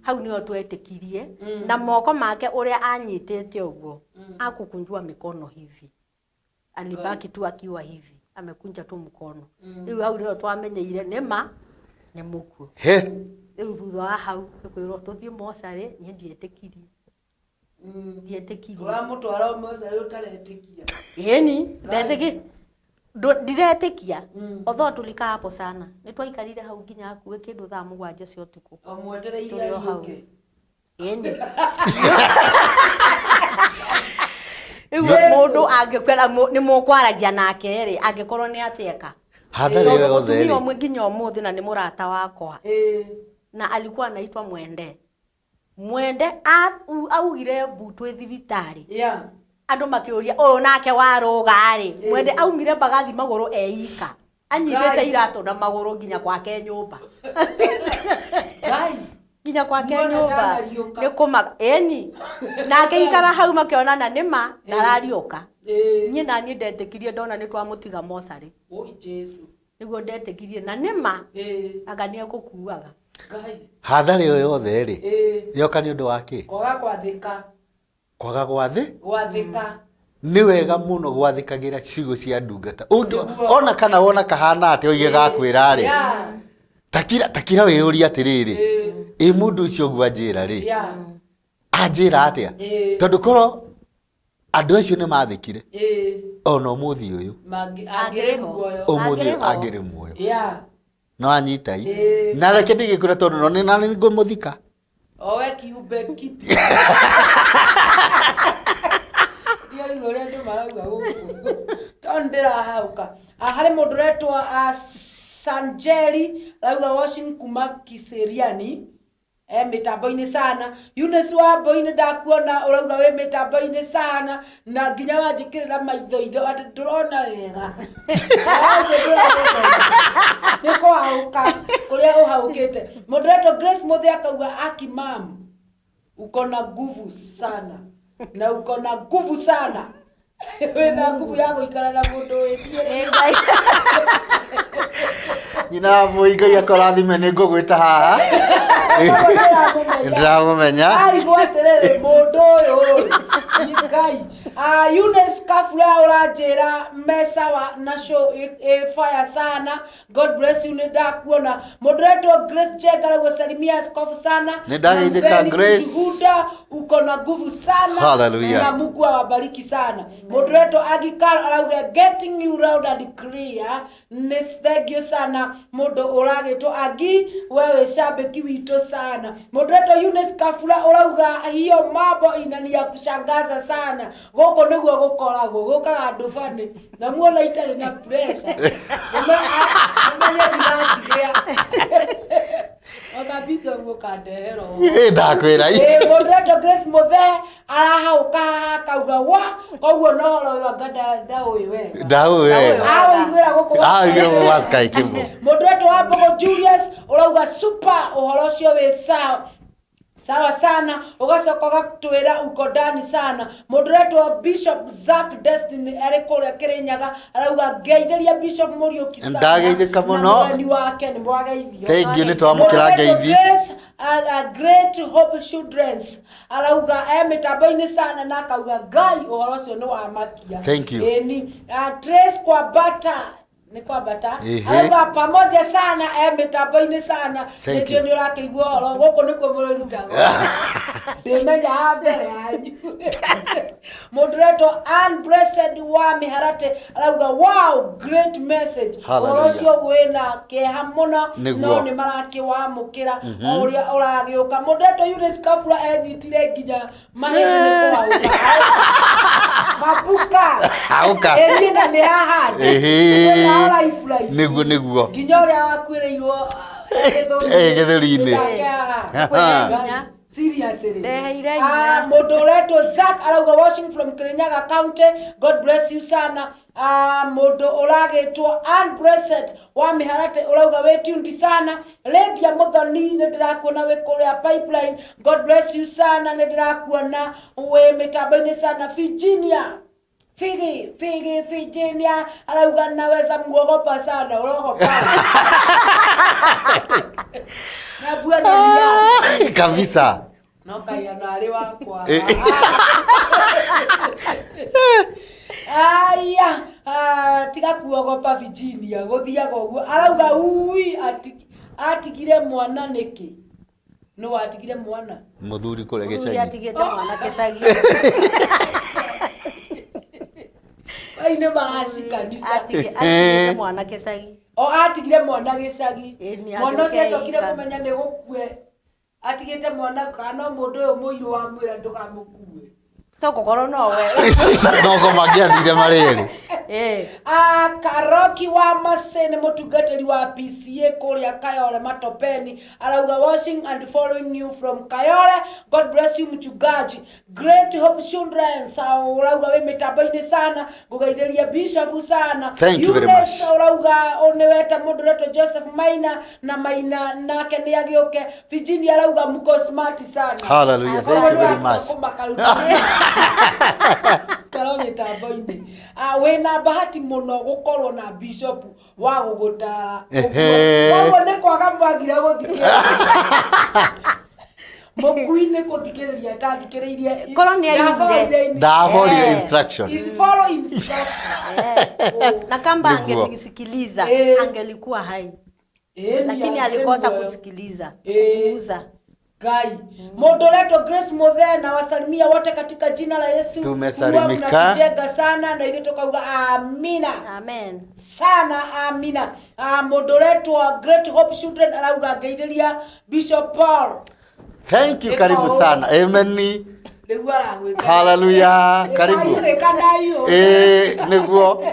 Hau nĩho twetĩkirie. Na moko make ũrĩa anyitĩte ũguo, akukunjua mikono hivi, alibaki tu akiwa hivi amekunja tu mkono. Rĩu hau nĩho twamenyeire nĩma nĩ mũkuũ. He. Rĩu thutha wa hau nĩ kwĩrwo tũthiĩ mocarĩ, niĩ ndietĩkirie, ndietĩkirie. Ũramũtwara mocarĩ ũtaretĩkia? Ĩni, ndetĩki ndiretĩkia. Although tulikaa hapo sana, nĩ twaikarire hau nginya hakuhĩ kĩndũ thaa 7 cia ũtukũ. O mwetereire Tũrĩ o hau. ariũke. Ĩni, rĩu mũndũ angĩkwĩra nĩ mũkwaragia nake rĩ, angĩkorwo nĩ atĩeka. Hathara ĩyo yothe Mũtumia rĩ. ũmwe nginya ũmũthĩ na nĩ mũrata wakwa, na alikuwa anaitwa Mwende. Mwende augire mbu twĩ thibitarĩ, andũ makĩũria ũyũ nake warũga rĩ. Mwende aumire mbagathi magũrũ eika, anyitĩte Ngai. iratũ na magũrũ nginya gwake nyũmba, Ngai. nginya gwake Muona nyũmba. ndanariũka. Nĩ kũmaka ĩni, nake ikara hau makĩonana nĩma ndarariũka. Niĩ naniĩ ndetĩkirie ndona nĩ twamũtiga mocarĩ. Oi Jesu. Nĩguo ndetĩkirie na nĩma anga nĩ egũkuaga. Ngai. Hathara ĩyo yothe rĩ, Ĩĩ. yoka nĩ ũndũ wa kĩ? Kwaga gwathĩka. Kwaga gwathĩ. Gwathĩka. Nĩ wega mũno gwathĩkagĩra ciugo cia ndungata. Ona kana wona kahana atĩa oige gakwĩra rĩ, Yeah. takira takira wĩyũrie atĩrĩrĩ, ĩ mũndũ ũcio ũguo anjĩra rĩ, Yeah. anjĩra atĩa? Ĩĩ. Tondũ korwo andũ acio nĩ mathĩkire, Ĩĩ. ona ũmũthĩ ũyũ, Angĩrĩ muoyo. ũmũthĩ ũyũ angĩrĩ muoyo. Yeah. No anyitai. Ĩĩ. Na reke ndigĩkwĩra, tondũ no nĩ na nĩ ngũmũthika. Owe kiumbe kipi. Ndiaigua ũrĩa andũ marauga gũkũ tondũ ndĩrahaũka. Ah, harĩ mũndũ ũretwo Sanjeri arauga washing kuma Kiseriani e mĩtambo-inĩ sana. Eunice Wambui nĩ ndakuona ũrauga wĩ mĩtambo-inĩ sana, na nginya wanjĩkĩrĩra maitho itho atĩ ndũrona wega. Ũcio ndũrona nĩ kũhaũka kũrĩa ũhaũkĩte. Mũndũ ũretwo Grace Mũthĩ akauga aki mam uko na nguvu sana, na uko na nguvu sana, wĩna nguvu ya gũikara na mũndũ wĩ. Nyina wa Mũi, Ngai akũrathime, nĩ ngũgwĩta haha. Ndĩramũmenya. Arigwo atĩrĩrĩ, mũndũ ũyũ rĩ, Ngai. Ah, Eunice Kabura ũranjĩra mesawa na show ĩ fire sana, God bless you, nĩ ndakuona. Mũndũ ũretwo Grace Njenga arauga salimia askofu sana. Nĩ ndageithĩka, Na mpeni Grace. ushuhuda, uko na nguvu sana. Hallelujah. Na Mungu awabariki sana. Mũndũ ũretwo Agikar arauga getting you round and clear, nĩ thank you sana mũndũ ũragĩtwo Agi, wewe shabiki witũ sana. Mũndũ ũretwo Eunice Kabura ũrauga hiyo mambo inani ya kushangaza sana, gũkũ nĩguo gũkoragwo gũkaga andũ bani na muona itarĩ na pressure, ũmenye ndiracigĩa ona bishop ũkandehera ũũ. Ĩ, ndakwĩra. Ĩ, mũndũ ũretwo Grace Mũthee arahaũka haha akauga wa koguo na ũhoro ũyũ anga ndaũĩ wega. Ndaũĩ wega. Aũiguĩra gũkũ. Aũiguĩra gũkũ gwa Sky Cable. Mũndũ ũretwo Wambũgũ Julius ũrauga super, ũhoro ũcio wĩ sawa sawa sana, ũgacoka ũgatwĩra uko ndani sana. Mũndũ ũretwo Bishop Zack Destiny arĩ kũrĩa Kĩrĩnyaga arauga ngeithĩria Bishop Mũriũki sana. Ndageithĩka mũno. Na mũgeni wake nĩ mwageithio. Thank you, nĩ twamũkĩra Mũndũ ũretwo ngeithi. Grace, a Great Hope Children's arauga e mĩtambo-inĩ sana, na akauga Ngai ũhoro ũcio nĩ wamakia. Thank you. Ĩni, Trace Kwambata nĩ kwambata Ehe. arauga pamoja sana, e mĩtambo-inĩ sana. Thank Nĩnjũĩ you. nĩ ũrakĩigua ũhoro gũkũ nĩkuo mũrĩrutagwo, ndĩmenya ha mbere yanyu. Mũndũ ũretwo Ann Blessed wa Mĩharate arauga wow, great message. Hallelujah. Ũhoro ũcio wĩna kĩeha mũno, Nĩguo. no nĩ marakĩwamũkĩra o ũrĩa ũragĩũka. Mũndũ ũretwo Eunice Kabura enyitire nginya mahĩndĩ nĩ kũhaũka. Mabuka. Auka. Ĩĩ na nĩ haha. Ĩhĩ. Life life. Nĩguo nĩguo. Nginya ũrĩa wakuĩrĩirwo Gĩthũri-inĩ. Seriously. Ndeheire Ah, hinya. mũndũ ũretwo Zack arauga watching from Kirinyaga County. God bless you sana. Ah, mũndũ ũragĩtwo Ann Blessed wa Mĩharate ũrauga wĩ tuned sana. Lydia Muthoni nĩ ndĩrakuona wĩ kũrĩa pipeline. God bless you sana, nĩ ndĩrakuona wĩ mĩtambo-inĩ sana. Virginia Figi, Figi, Virginia arauga naweza muogopa sana, urogopa. Na bwana ni Kabisa. no ngai ona arĩ wakwa. Aya, ah, tiga kuogopa Virginia, gũthiaga ũguo. Arauga ui atigire mwana nĩkĩ? Nũ watigire mwana? Mũthuri kũrĩa Mũthuri gĩcagi. atigĩte mwana gĩcagi. Ai nĩ maracikanisa. Atigĩte mwana gĩcagi. O atigire mwana gĩcagi. Ĩni, Mwana ũcio agĩũka acokire eika. kũmenya nĩ gũkue. Atigĩte mwana kana no mũndũ ũyũ mũirũ wamwĩra ndũkamũkue. Togũkorwo nowe. Noko mangĩathire marĩ erĩ. Ah, Karoki wa Mase nĩ mũtungatĩri wa PCA kũrĩa Kayole Matopeni arauga watching and following you from Kayole. God bless you mchungaji. Great Hope Children ũrauga wĩ mĩtambo-inĩ sana, ngũgeithĩria Bishop sana. Thank you very much. Eunice ũrauga nĩ weta mũndũ ũretwo Joseph Maina na Maina nake nĩ agĩũke. Virginia arauga mko smart sana. Hallelujah. Thank you very much. Karwo mĩtambo-inĩ. Ah, wĩna bahati mũno gũkorwo na bishop wa gũgũtara. Ehe. Koguo nĩ kwaga mwagire gũthikĩrĩria. Mũkui nĩ kũthikĩrĩria atathikĩrĩirie. Korwo nĩ aiguire. Ndaborire instruction. Follow instruction. Na kamba Nĩguo. angelisikiliza angelikuwa hai. Lakini ni alikosa angekuwa. kusikiliza. Eh. Kupuuza. Ngai. Mũndũ ũretwo Grace Muthe na wasalimia wote katika jina la Yesu. Tumesalimika. Huwa mnatujenga sana na ithuĩ tukauga amina. Amen. Sana amina. Ah, mũndũ ũretwo Great Hope Children arauga ngeithĩria Bishop Paul. Thank you, karibu sana. Amen. Nĩguo aragwĩka. Hallelujah. Karibu. Ĩka nayo. Nĩguo.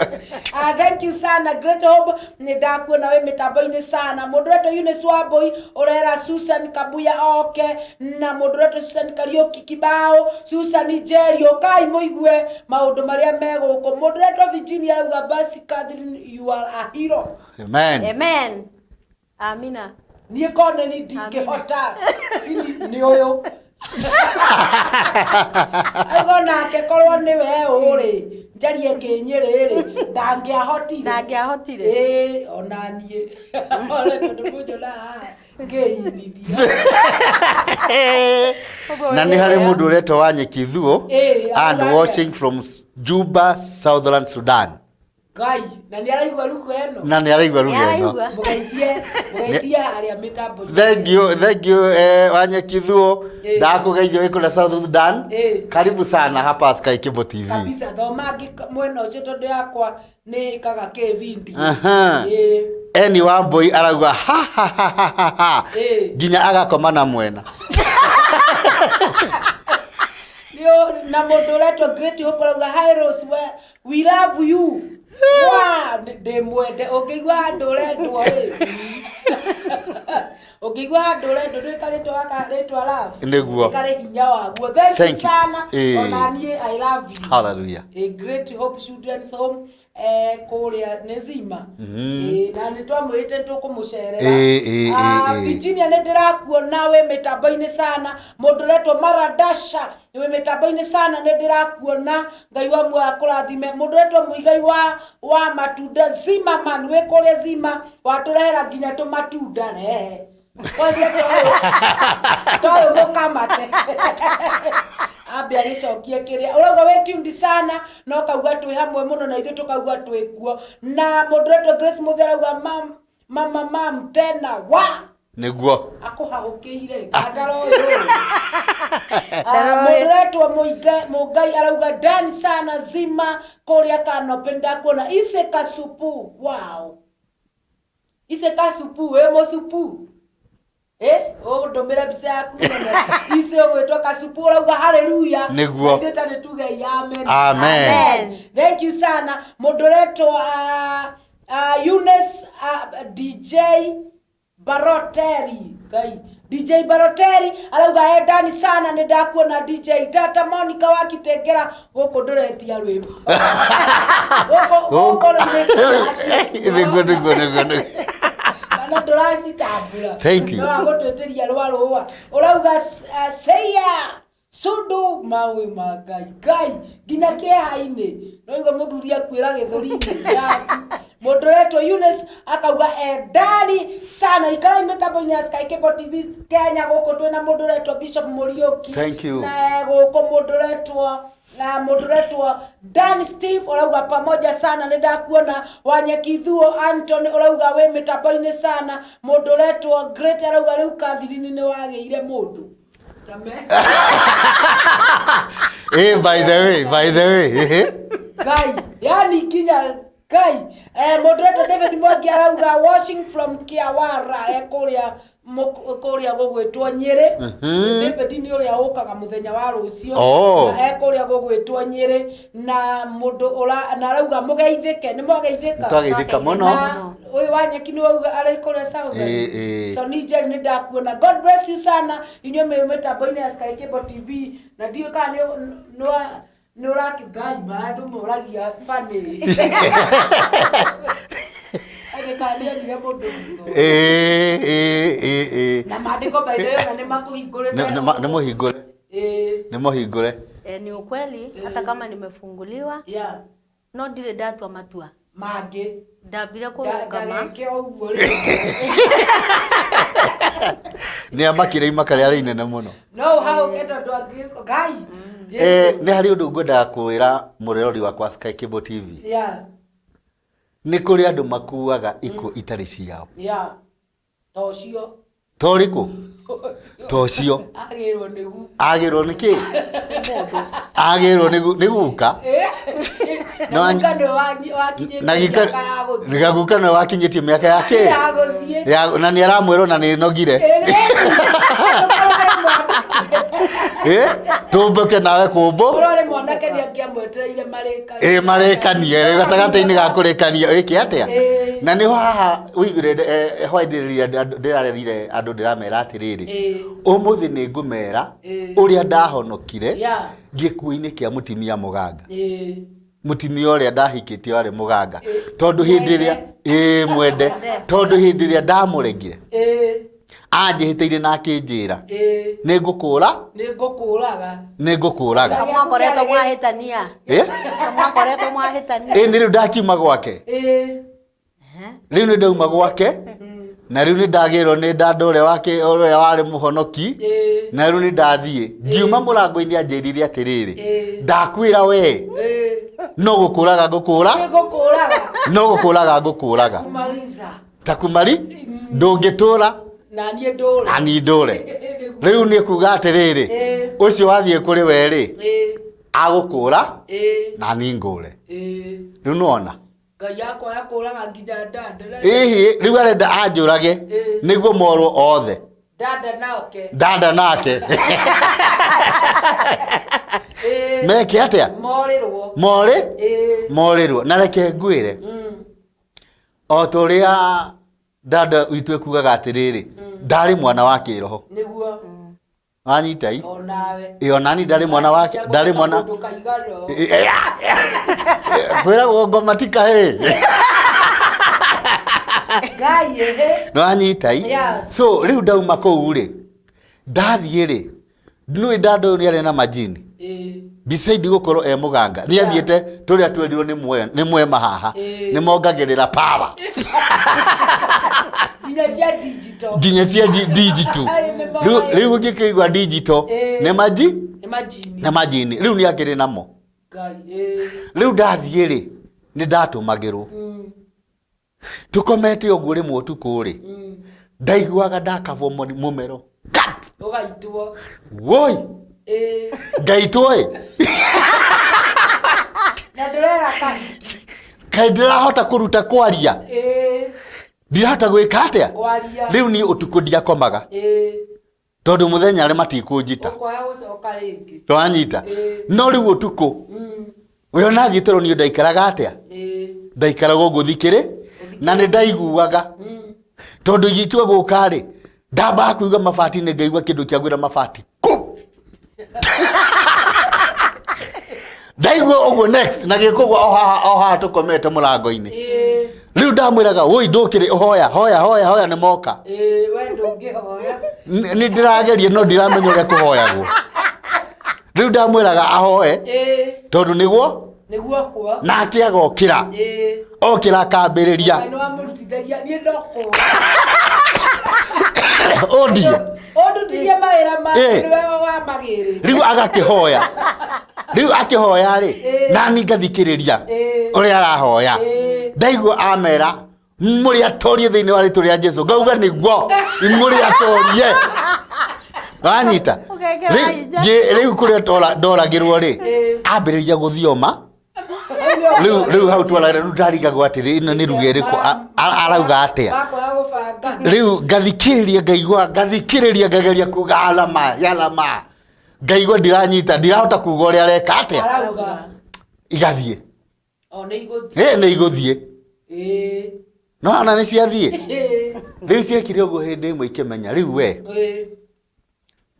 Ah, thank you sana Great Hope nĩ ndakuona wĩ mĩtambo-inĩ sana. Mũndũ ũretwo Eunice Wambui ũrera Susan Kabuya oke na mũndũ ũretwo Susan Kariũki Kibao, Susan Njeri, ũkai mũigue maũndũ marĩa me gũkũ. Mũndũ ũretwo Virginia arauga basi Catherine you are a hero. Amen. Amen. Amina. Niĩ kone ni ndingĩhota. Tini nĩ ũyũ. Aigo nake korwo nĩwe ũrĩ njarie kĩnyĩrĩ rĩ ndangĩahotire. Ndangĩahotire. Ĩĩ ona niĩ. Ona tondũ mũnjona haha ngĩinithia. Na nĩ harĩ mũndũ ũretwo Wanyeki Thuo and arauga watching from Juba, Southern Sudan. Ngai na nĩ araigua ruga ĩno. Na nĩ araigua ruga ĩno. Mũgeithie mũgeithie harĩa mĩtambo-inĩ. Thank you, thank you Wanyeki Thuo. Ndakũgeithia wĩ kũrĩa South Sudan. Karibu sana hapa Sky Cable TV. Kabisa thoma ngĩ mwena ũcio tondũ yakwa nĩ ĩkaga kĩbindi. Aha. Ĩĩ. Eni Wambui arauga ha ha ha ha ha ha nginya agakoma na mwena. Nĩũ na mũndũ ũretwo Great Hope arauga hi Rose we, we love you. Wa ndĩ mwende ũngĩigua handũ ũrendwo ĩ. Ũngĩigua handũ ũrendwo ndũĩ karĩtwa gaka rĩtwa love. Nĩguo. Karĩ hinya waguo. Thank Thank you you. sana. Ona niĩ I love you. Hallelujah. A Great Hope Children's Home kũrĩa nĩ Zima. Ĩĩ, na nĩ twamwĩrĩte tũkũmũcerera. Ah, Virginia nĩ ndĩrakuona wĩ mĩtambo-inĩ sana. Mũndũ ũretwo Maradasha wĩ mĩtambo-inĩ sana nĩ ndĩrakuona. Ngai wa muoyo akũrathime. Mũndũ ũretwo Mũigai wa matunda Zimmerman wĩ kũrĩa Zima watũrehera nginya tũmatunda rehe. Kwanza toyũ mũkamate. Ambe agĩcokie kĩrĩa ũrauga wĩ tuned sana no kauga twĩ hamwe mũno na ithuĩ tũkauga twĩ kuo. Na mũndũ ũretwo Grace Mũthĩ arauga mam mama mam tena wa Nĩguo. akũhagũkĩire ngandara ũyũ. Mũndũ ũretwo Mũngai arauga dan sana Zima kũrĩa Kanope ndakuona ise kasupu wow ise kasupu wĩ mũsupu. Ũndũmĩre mbica yaku nene ici ũgwĩtwo Kasupu ũrauga haleluya. Nĩguo. Ithuĩ ta nĩtuge amen. Amen. Thank you sana mũndũ ũretwo Eunice, DJ Baroteri. Ngai, DJ Baroteri arauga endani sana, nĩ ndakuona DJ. Tata Monica wa Kitengera gũkũ ndũretia rwĩmbo gũkũ gũkũ rĩu nĩ Nĩguo, nĩguo, nĩguo, nĩguo. Kana ndũracitambũra. Thank you. No agũtwĩtĩria rwa rũa ũrauga seia Sudu mawe ma Ngai Ngai nginya kĩeha-inĩ no igua mũthuri akuĩra gĩthũri-inĩ yaku. Mũndũ ũretwo Eunice akauga endani sana, ikarai mĩtambo-inĩ ya Sky Cable TV Kenya. Gũkũ twĩna mũndũ ũretwo Bishop Mũriũki. Thank you. Na gũkũ mũndũ ũretwo na mũndũ ũretwo Dan Steve ũrauga pamoja sana, nĩ ndakuona. Wanyekithuo Anton ũrauga wĩ mĩtambo-inĩ sana. Mũndũ ũretwo Great arauga rĩu Catherine nĩ wagĩire mũndũ. By the way, by the way, Ngai, yani nginya Ngai. Mũndũ ũretwo David Mwangi arauga watching from Kiawara, kũrĩa kũrĩa gũgwĩtwo Nyĩrĩ. David nĩ ũrĩa ũkaga mũthenya wa rũciũ. Oh. Na kũrĩa gũgwĩtwo Nyĩrĩ na mũndũ ũra na arauga mũgeithĩke, nĩ mwageithĩka? Nĩtwageithĩka mũno. Na ũyũ wa nyeki nĩ wauga arĩ kũrĩa Southern. Ĩĩ, ĩĩ. Soni Jerry nĩ ndakuona. God bless you sana inyuĩ mwĩ mĩtambo-inĩ ya Sky Cable TV, na ndiũĩ kana nĩ ũrakĩ Ngai ma andũ moragia bani atĩ kana nĩ onire mũndũ thutha. Ĩĩ, ĩĩ, ĩĩ, ĩĩ. Na maandĩko by the way ona nĩ makũhingũrĩte. Nĩ mũhingũre. Nĩ mũhingũre. Ni ukweli hata kama nimefunguliwa, no ndirĩ ndatua matua mangĩ. Ndambire kũrũgama. Ndageke o ũguo rĩu. Nĩ amakire imaka rĩarĩ inene mũno. No ũhagũke tondũ angĩ Ngai. Nĩ harĩ ũndũ ngwendaga kwĩra mũroreri wakwa Sky Cable TV. Nĩ kũrĩ andũ makuaga ikuũ itarĩ ciao. Yeah, ta ũcio. Ta ũrĩkũ? Ta ũcio. Agĩrwo nĩ gu Agĩrwo nĩ kĩ? Agĩrwo nĩ guka. Na guka nĩwe wakinyĩtie Na gika mĩaka ya gũthiĩ. na guka nĩwe wakinyĩtie mĩaka ya kĩ? Ya gũthiĩ. Ya, na nĩ aramwĩrwo na nĩ nogire. Tũmbũke nawe kũmbũ. Ũrore mwanake nĩ angĩamwetereire marĩkanie. Ĩ marĩkanie rĩ gatagatĩ-inĩ ga kũrĩkania ĩke atĩa? Ĩĩ. Na nĩho haha ũiguire hwaĩ-inĩ ndĩrarerire andũ ndĩramera atĩrĩrĩ, ũmũthĩ nĩ ngũmera ũrĩa ndahonokire gĩkuũ-inĩ kĩa mũtumia mũganga. Mũtumia ũrĩa ndahikĩtie warĩ mũganga, tondũ hĩndĩ ĩrĩa ĩĩ mwende, tondũ hĩndĩ ĩrĩa ndamũregire anjĩhĩtĩire na akĩnjĩra nĩ ngũkũra, Nĩ ngũkũraga. Nĩ ngũkũraga. Mwakoretwo mwahĩtania. Ĩ? Mwakoretwo mwahĩtania. Ĩ nĩ rĩu ndakiuma gwake, rĩu nĩ ndauma gwake na rĩu nĩ ndagĩrwo nĩ ndanda ũrĩa wake ũrĩa warĩ mũhonoki, na rĩu nĩ ndathiĩ ngiuma mũrango-inĩ anjĩrire atĩrĩrĩ, ndakwĩra we no gũkũraga ngũkũra, Nĩ ngũkũraga. No gũkũraga ngũkũraga. Kumaliza. Ta kumari ndũngĩtũra Na niĩ ndũre. Na niĩ ndũre. Rĩu nĩ kuga atĩrĩrĩ, ũcio wathiĩ kũrĩ we rĩ agũkũra na niĩ ngũre. Rĩu nĩwona Ngai yakwa yakũraga nginya ndanda. ĩhĩ rĩu arenda anjũrage nĩguo morwo othe. Ndanda nake. Ndanda nake meke atĩa? Morĩrwo. Morĩ Ĩĩ. morĩrwo. Na reke ngwĩre, o ta ũrĩa ndanda witũ ekugaga atĩrĩrĩ, ndarĩ mwana wa kĩroho. Nĩguo. Wanyita i? Onawe. Ĩ onani ndarĩ mwana wa ndarĩ mwana Kaũndũ kaigana. Kwĩragwo ngoma ti kahĩĩ. Ngai ĩhĩ. Nĩwanyita i? Yeah. So rĩu ndauma kũu rĩ, ndathiĩ rĩ, nĩũĩ ndanda ũyũ nĩarĩ na majini. Beside gũkorwo e mũganga nĩ athiĩte tũrĩa twerirwo nĩ mwema haha nĩ mongagĩrĩra power. Nginya cia digital. Nginya cia digital. Ai, nĩ Rĩu ũngĩkĩigua digital nĩ maji Nĩ majini. Nĩ majini rĩu nĩ akĩrĩ namo. Ngai ĩĩ. Rĩu ndathiĩ rĩ, nĩ ndatũmagĩrwo tũkomete ũguo rĩmwe ũtukũ rĩ, ndaiguaga ndakabwo mũmero. Ũgaitwo. Woi. Ĩĩ. Ngaitwo ĩ. Na ndũrera kahiki. Kaĩ ndĩrahota kũruta kwaria. Ĩĩ. Ndirahota gwĩka atĩa? Kwaria. Rĩu niĩ ũtukũ ndiakomaga. Ĩĩ. Tondũ mũthenya arĩa matikũnjita. Ũkwaga gũcoka rĩngĩ. Twanyita. Ĩĩ. No rĩu ũtukũ we ona thiĩ toro niĩ ndaikaraga atĩa? Ĩĩ. Ndaikaraga ũguo thikĩrĩ na nĩ ndaiguaga. Tondũ ingĩtua gũka rĩ, ndambaga kũigua mabati-inĩ ngaigua kĩndũ kĩagwĩra mabati. Kũ! Ndaigua ũguo next na gĩkũgwa o haha o haha tũkomete mũrango-inĩ. Ĩĩ. Rĩu ndamwĩraga woi ndũkĩrĩ hoya hoya hoya hoya nĩ moka. Ĩĩ, we ndũngĩhoya. Nĩ ndĩrageria no ndiramenya ũrĩa kũhoyagwo. Rĩu ndamwĩraga ahoe Ĩĩ. tondũ nĩguo Nĩguo kwa. nake agokĩra. Ĩĩ. Okĩra akambĩrĩria. Ngai nĩwamũrutithagia niĩ ndokũra. Ũndige. Ũndutithie mawĩra maku Ĩĩ. nĩwe wamagĩrĩire. Rĩu agakĩhoya. Rĩu akĩhoya rĩ, nani ngathikĩrĩria Ĩĩ. ũrĩa arahoya. Ĩĩ. Ndaigua amera mũrĩ atorie thĩinĩ wa rĩtwa rĩa Jesu ngauga nĩguo mũrĩ atorie. Wanyita? Ũgekĩra Rĩu- hinya. rĩu kũrĩa ndoragĩrwo rĩ, Ĩĩ. ambĩrĩria gũthioma. Rĩu rĩu hau twaragĩra rĩu ndarigagwo atĩrĩ ĩno nĩ ruga ĩrĩkũ arauga atĩa. Makwaga gũbanga. Rĩu ngathikĩrĩria ngaigua ngathikĩrĩria ngageria kuga alama yalama ngaigua ndiranyita ndirahota kuga ũrĩa areka atĩa Arauga. igathiĩ O nĩ igũthiĩ. ĩ nĩ igũthiĩ Ĩĩ. no ana nĩ ciathiĩ Ĩĩ. rĩu ciekire ũguo hĩndĩ ĩmwe ikĩmenya rĩu we Ĩĩ.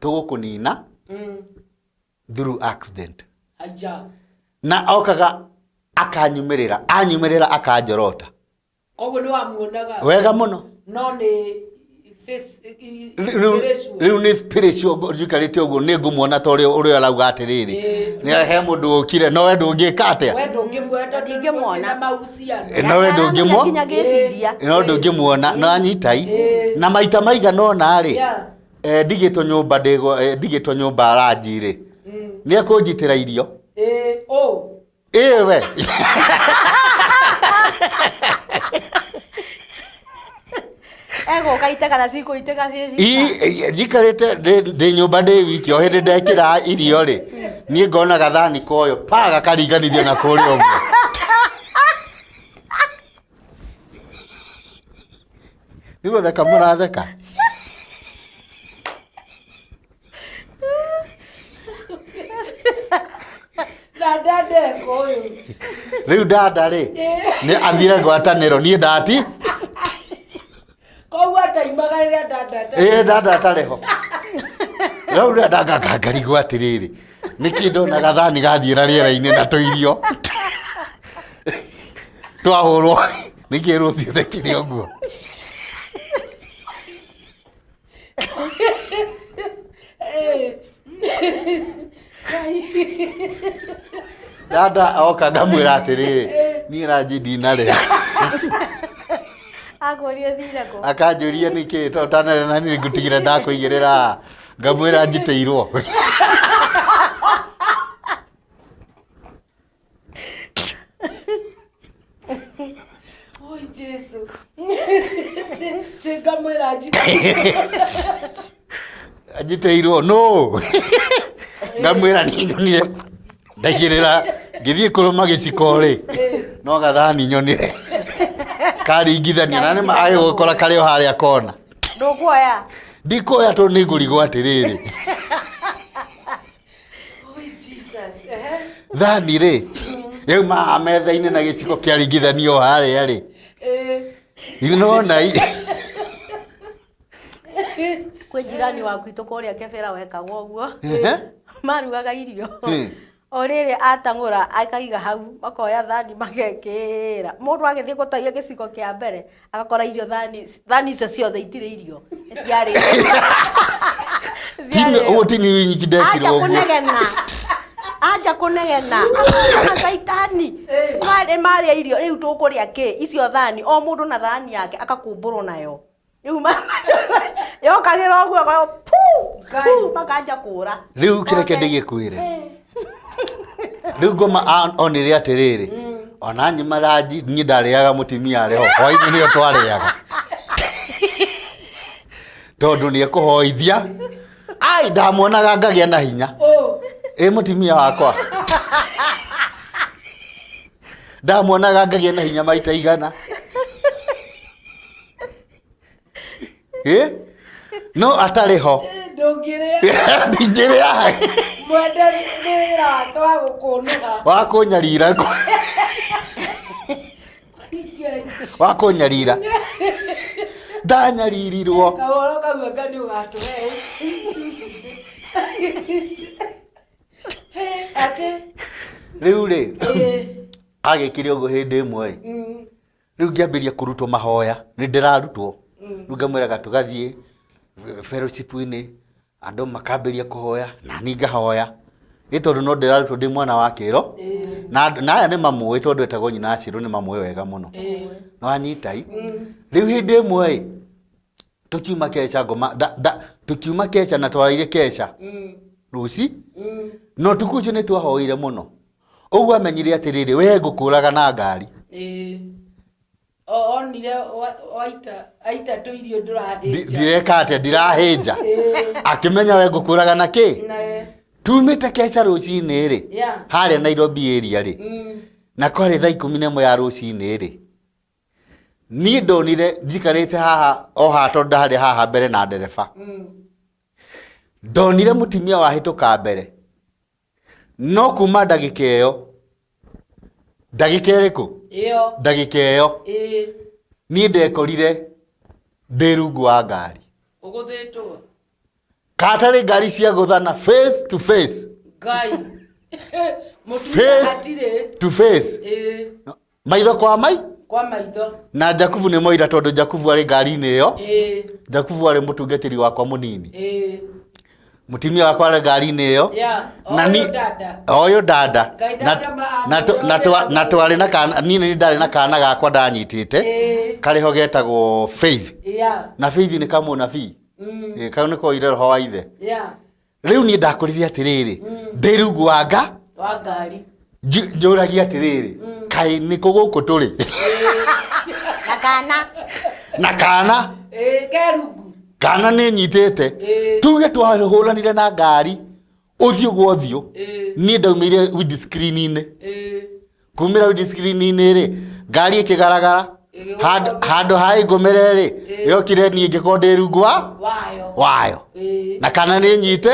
tũgũkũnina through accident Aja. na okaga akanyumĩrĩra anyumĩrĩra akanjorota Koguo nĩ wamuonaga. wega mũno No nĩ face rĩu spiritual. rĩu nĩ spiritual njikarĩte ũguo nĩ ngũmuona ta ũrĩa ũrĩa arauga atĩrĩrĩ Ĩĩ. nĩ he mũndũ ũkire no we ndũngĩka atĩa We ndũngĩmuona Ndingĩmuona. na mahusiano. No we ndũngĩmuona nginya ngĩciria. no ndũngĩmuona no anyitai Ĩĩ. na maita maigana ũna rĩ Yeah. ndigĩtwo nyũmba ndĩgwo ndigĩtwo nyũmba aranji rĩ nĩ ekũnjitĩra irio Ĩĩ. Ũ. ĩĩ we Egũka iteka na cikũitĩka ciĩ Njikarĩte ndĩ nyũmba ndĩ wiki o hĩndĩ ndekĩra irio rĩ niĩ ngona gathani koyo pa gakaringanithio na kũrĩa ũguo nĩ gũtheka mũratheka Na ndandeko ũyũ. rĩu dada rĩ nĩ athire ngwatanĩro niĩ ndati Koguo ataimaga rĩrĩa dada ĩĩ dada atarĩ ho rĩu rĩrĩa ndangakangarigwo atĩrĩrĩ nĩkĩ ndona gathani gathiĩ na rĩera-inĩ na tũirio twahũrwo nĩkĩ rũciũ thekire ũguo Ĩĩ. Ngai. dada oka ngamwĩra atĩrĩrĩ niĩ ranji ndinarĩa Akũrie thire kũ. akanjũria nĩkĩ to ũtanarĩa na niĩ ngũtigĩra ndakũigĩrĩra ngamwĩra njitĩirwo Oi Jesu. Ngamwĩra njitĩirwo no ngamwĩra niĩ nyonire ndaigĩrĩra ngĩthiĩ kũrũma gĩciko rĩ no gathani nyonire karingithania na nĩ agĩgũkora karĩ o harĩa kona Ndũkuoya. ndikuoya tondũ nĩ ngũrigwo atĩrĩrĩ Oi Jesus. Ehe. thani rĩ yauma haha metha-inĩ na gĩciko kĩaringithanio harĩa rĩ Ĩĩ. nona Kwĩ jirani wa gwitũ kũrĩa Kebera wekagwo ũguo. Ehe. Marugaga irio. Hmm. O rĩrĩ atang'ũra akaiga hau makoya thani magekĩra. Mũndũ agĩthiĩ gũtahia gĩciko kĩa mbere agakora irio thani thani icio ciothe itirĩ irio. Nĩ ciarĩo. ũguo ti niĩ nyiki Anja ndekirwo ũguo kũnegena. Anja kũnegena. Akauga caitani. Marĩ marĩa irio rĩu tũkũrĩa kĩ icio thani o mũndũ na thani yake akakũmbũrwo nayo. Rĩu yokagĩra ũguo akayo pu pu makanja kũra. rĩu kĩreke ndĩgĩkwĩre rĩu ngoma onire atĩrĩrĩ ona nyuma ranji niĩ ndarĩaga mũtumia arĩ ho hwainĩ nĩyo twarĩaga tondũ nĩ ekũhoithia ai ndamuonaga ngagĩa na hinya ĩ mũtumia wakwa ndamuonaga ngagĩa na hinya maita igana. Ĩ? No atarĩ ho Ndũngĩrĩa. Ndingĩrĩa. Mwende nĩ wĩra wake wa gũkũnũha. Wa kũnyarira, wa kũnyarira, ndanyaririrwo. Kahoro kau anga nĩ ũgatũhe atĩ. Rĩu rĩ, agĩkire ũguo hĩndĩ ĩmwe ĩ, rĩu ngĩambĩrĩria kũrutwo mahoya, nĩ ndĩrarutwo. Rĩu ngamwĩraga tũgathiĩ fellowship-inĩ, andũ makambĩrĩria kũhoya na niĩ ngahoya, ĩ tondũ no ndĩrarutwo ndĩ mwana wa kĩro. Na aya nĩ mamũĩ tondũ etagwo nyina wa Shiro, nĩ mamũĩ wega mũno. Nĩwanyita i? Rĩu hĩndĩ ĩmwe ĩ, tũkiuma keca ngoma tũkiuma keca na twaraire keca rũci, na ũtukũ ũcio nĩ twahoire mũno. Ũguo amenyire atĩrĩrĩ, we ngũkũraga na ngari. Onire waita aita tũirio ndũrahĩnja. Ndireka atĩa, ndirahĩnja. Akĩmenya we ngũkũraga na kĩ. Tumĩte keca rũcinĩ rĩ, harĩa Nairobi area rĩ, na kwarĩ thaa 11 ya rũcinĩ rĩ, niĩ ndonire njikarĩte haha o haha tondũ ndarĩ haha mbere na ndereba. Ndonire mũtumia wahĩtũka mbere, no kuma ndagĩka ĩyo, ndagĩka ĩrĩkũ? Ĩyo. Ndagĩka ĩyo niĩ ndekorire ndĩ rungu wa ngari. Ũgũthĩtwo. Katarĩ ngari cia gũthana face to face. Ngai. Mũtumia Face hatirĩ. to face. Maitho kwa mai Kwa maitho. Na Jakubu nĩ moira tondũ Jakubu arĩ ngari-inĩ ĩyo. Jakubu arĩ mũtungatĩri wakwa mũnini. Mũtumia wakwa arĩ ngari-inĩ ĩyo. Na Ũyũ dada. Ũyũ dada. Ngai Na- dada na twarĩ na kana, niĩ nĩ ndarĩ na kana gakwa ndanyitĩte, karĩ ho getagwo Faith. Na Faith nĩ kamũnabii. Kau nĩ koire roho wa ithe. Rĩu niĩ ndakũrire atĩrĩrĩ, ndĩ rungu wa nga Wa ngari. Njũragia atĩrĩrĩ, kaĩ nĩkũ gũkũ tũrĩ? Na kana. Na kana. Kerungu. Kana nĩ nyitĩte. Tuge twahũranire na ngari ũthiũ gwa ũthiũ. Niĩ ndaumĩire windscreen-inĩ. Kumĩra windscreen-inĩ rĩ, ngari ĩkĩgaragara handũ ha ĩngũmĩre rĩ, yokire niĩ ngĩkorwo ndĩ rungu wa Wayo. Wayo. Na kana nĩ nyite.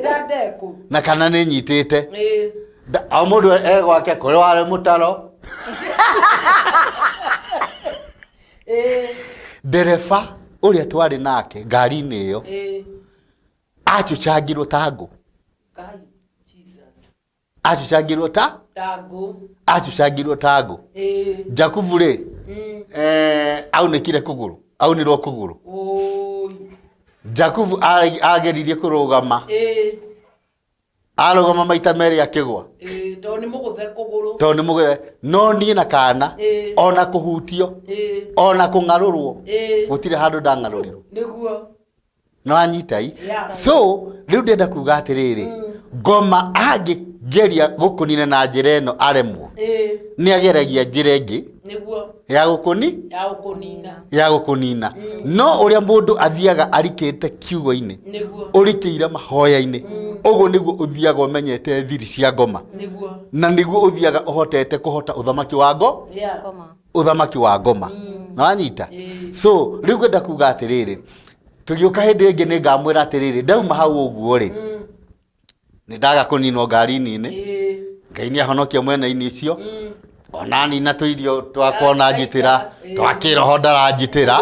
Ndadeku. Na kana nĩ nyitĩte. O mũndũ e gwake kũrĩ warĩ mũtaro. Ndereba ũrĩa twarĩ nake ngari-inĩ ĩyo acucangirwo ta ngũ. Ngai. Jesus. Acucangirwo ta Tangu. Acucangirwo ta ngũ. Jakubu rĩ, aunĩkire kũgũrũ, aunĩrwo kũgũrũ. Oi. Jakubu ageririe kũrũgama. Arũgama maita merĩ akĩgwa. Tondũ nĩ mũgũthe kũgũrũ. Tondũ nĩ mũgũthe. No niĩ na kana, ona kũhutio, ona kũng'arũrwo, gũtirĩ handũ ndang'arũrirwo. Nĩguo. No anyitai. Yeah. So rĩu ndĩrenda kuga atĩrĩrĩ, ngoma angĩgeria gũkũnina na njĩra ĩno aremwo, nĩ ageragia njĩra ĩngĩ Nĩguo. ya gũkũni Ya gũkũnina. Ya gũkũnina. No ũrĩa mũndũ athiaga arikĩte kiugo-inĩ, Nĩguo. ũrikĩire mahoya-inĩ, ũguo nĩguo ũthiaga ũmenyete thiri cia ngoma. Nĩguo. Na nĩguo ũthiaga ũhotete kũhota ũthamaki wa ngo ũthamaki wa ngoma. Na wanyita. So rĩu ngwenda kuga atĩrĩrĩ, tũgĩũka hĩndĩ ĩngĩ nĩ ngamwĩra atĩrĩrĩ, ndauma hau ũguo rĩ, nĩ ndaga kũninwo ngari-inĩ. Ngai nĩ ahonokia mwena-inĩ ũcio, ona nina tũirio twakwa ona njitĩra twa kĩroho ndaranjitĩra.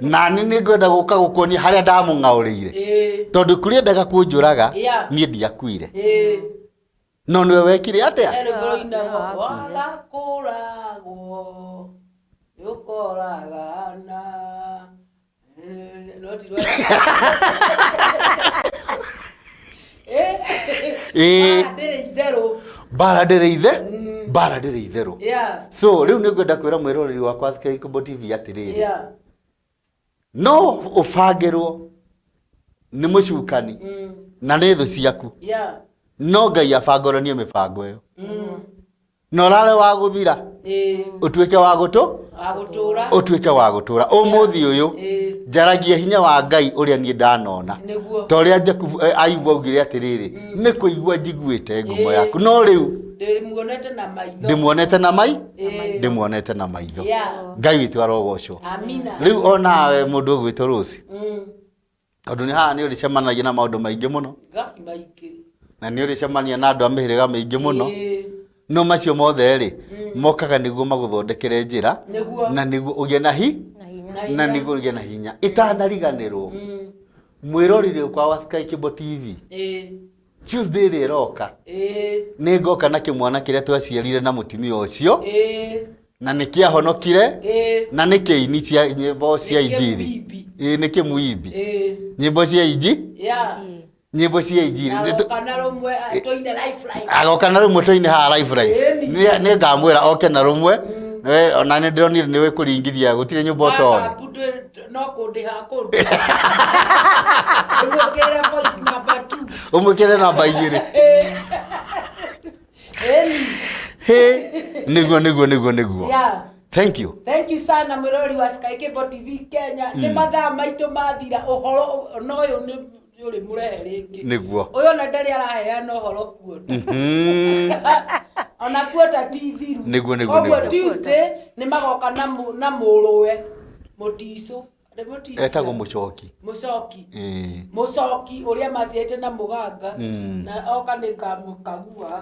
Na niĩ nĩ ngwenda gũka gũkuonia harĩa ndamũng'aũrĩire, tondũ kũrĩa endaga kũnjũraga, niĩ ndiakuire. No nĩwe wekire atĩa? He rwĩmbo rũinagwo, waga kũragwo nĩũkoragana. No ti Ĩĩ. Ndĩrĩ itherũ. Mbara ndĩrĩ ithe, mbara ndĩrĩ itherũ. So rĩu nĩ ngwenda kwĩra mwĩroreri wakwa Sky Kombo TV atĩrĩrĩ, no ũbangĩrwo nĩ mũcukani na nĩ thũ ciaku, no Ngai abangũranie mĩbango ĩyo. Na ũrare wa gũthira, ũtuĩke wa gũtũ wa gũtũra. Ũtuĩke wa gũtũra ũmũthĩ ũyũ. Njaragia hinya wa Ngai ũrĩa niĩ ndanona. Ta ũrĩa Jakubu, Ayubu augire atĩrĩrĩ, nĩ kũigua njiguĩte ngumo yaku, no rĩu ndĩmuonete na maitho. Ndĩmuonete na mai ndĩmuonete na maitho. Ngai witũ arogocwo. Amina. Rĩu onawe mũndũ ũgwĩtwo rũci, tondũ nĩ haha nĩ ũrĩcemanagia na maũndũ maingĩ mũno. Ngai maingĩ. Na nĩ ũrĩcemania na andũ a mĩhĩrĩga mĩingĩ mũno. No macio mothe rĩ, mokaga nĩguo magũthondekere njĩra. Na nĩguo ũgĩe na hi na na nĩguo ũgĩe na hinya. Itanariganĩrwo, mwĩrorire kwa wa Sky Cable TV, Tuesday ĩrĩa ĩroka, nĩ ngoka na kĩmwana kĩrĩa twaciarire na mũtumia ũcio, na nĩ kĩahonokire, na nĩ kĩini cia nyĩmbo cia Nĩ injiri. kĩmũimbi. Ĩĩ, nĩ kĩmũimbi nyĩmbo cia inji nyĩmbo cia injiri. Agoka na rũmwe tũine life life. Agoka na rũmwe tũine haha life life. Ĩni. Nĩ ngamwĩra oke na rũmwe. Ona nĩ ndĩronire nĩ wĩkũringithia, gũtirĩ nyũmba ũtoĩ. Backup no kũndĩha kũndĩha. Ũmwĩkĩrĩre voice number 2. Ũmwĩkĩre namba 2. Ĩni. Hĩ, nĩguo. Thank you. Thank you sana, mwĩroreri wa Sky Cable TV Kenya. Nĩ mathaa maitũ mathira. Ũhoro na ũyũ nĩ ũrĩ mũrehe rĩngĩ. Ũyũ ona ndarĩ araheana ũhoro kuota. Ona kuota ti thiru. Nĩguo, Koguo nĩguo. Tuesday nĩ magoka na na mũrũwe mũticũ. Nĩ mũticũ. Etagwo Mũcoki. Mũcoki. Ĩĩ. Mũcoki ũrĩa maciarĩte na mũganga. Na oka nĩ ngamũkagua.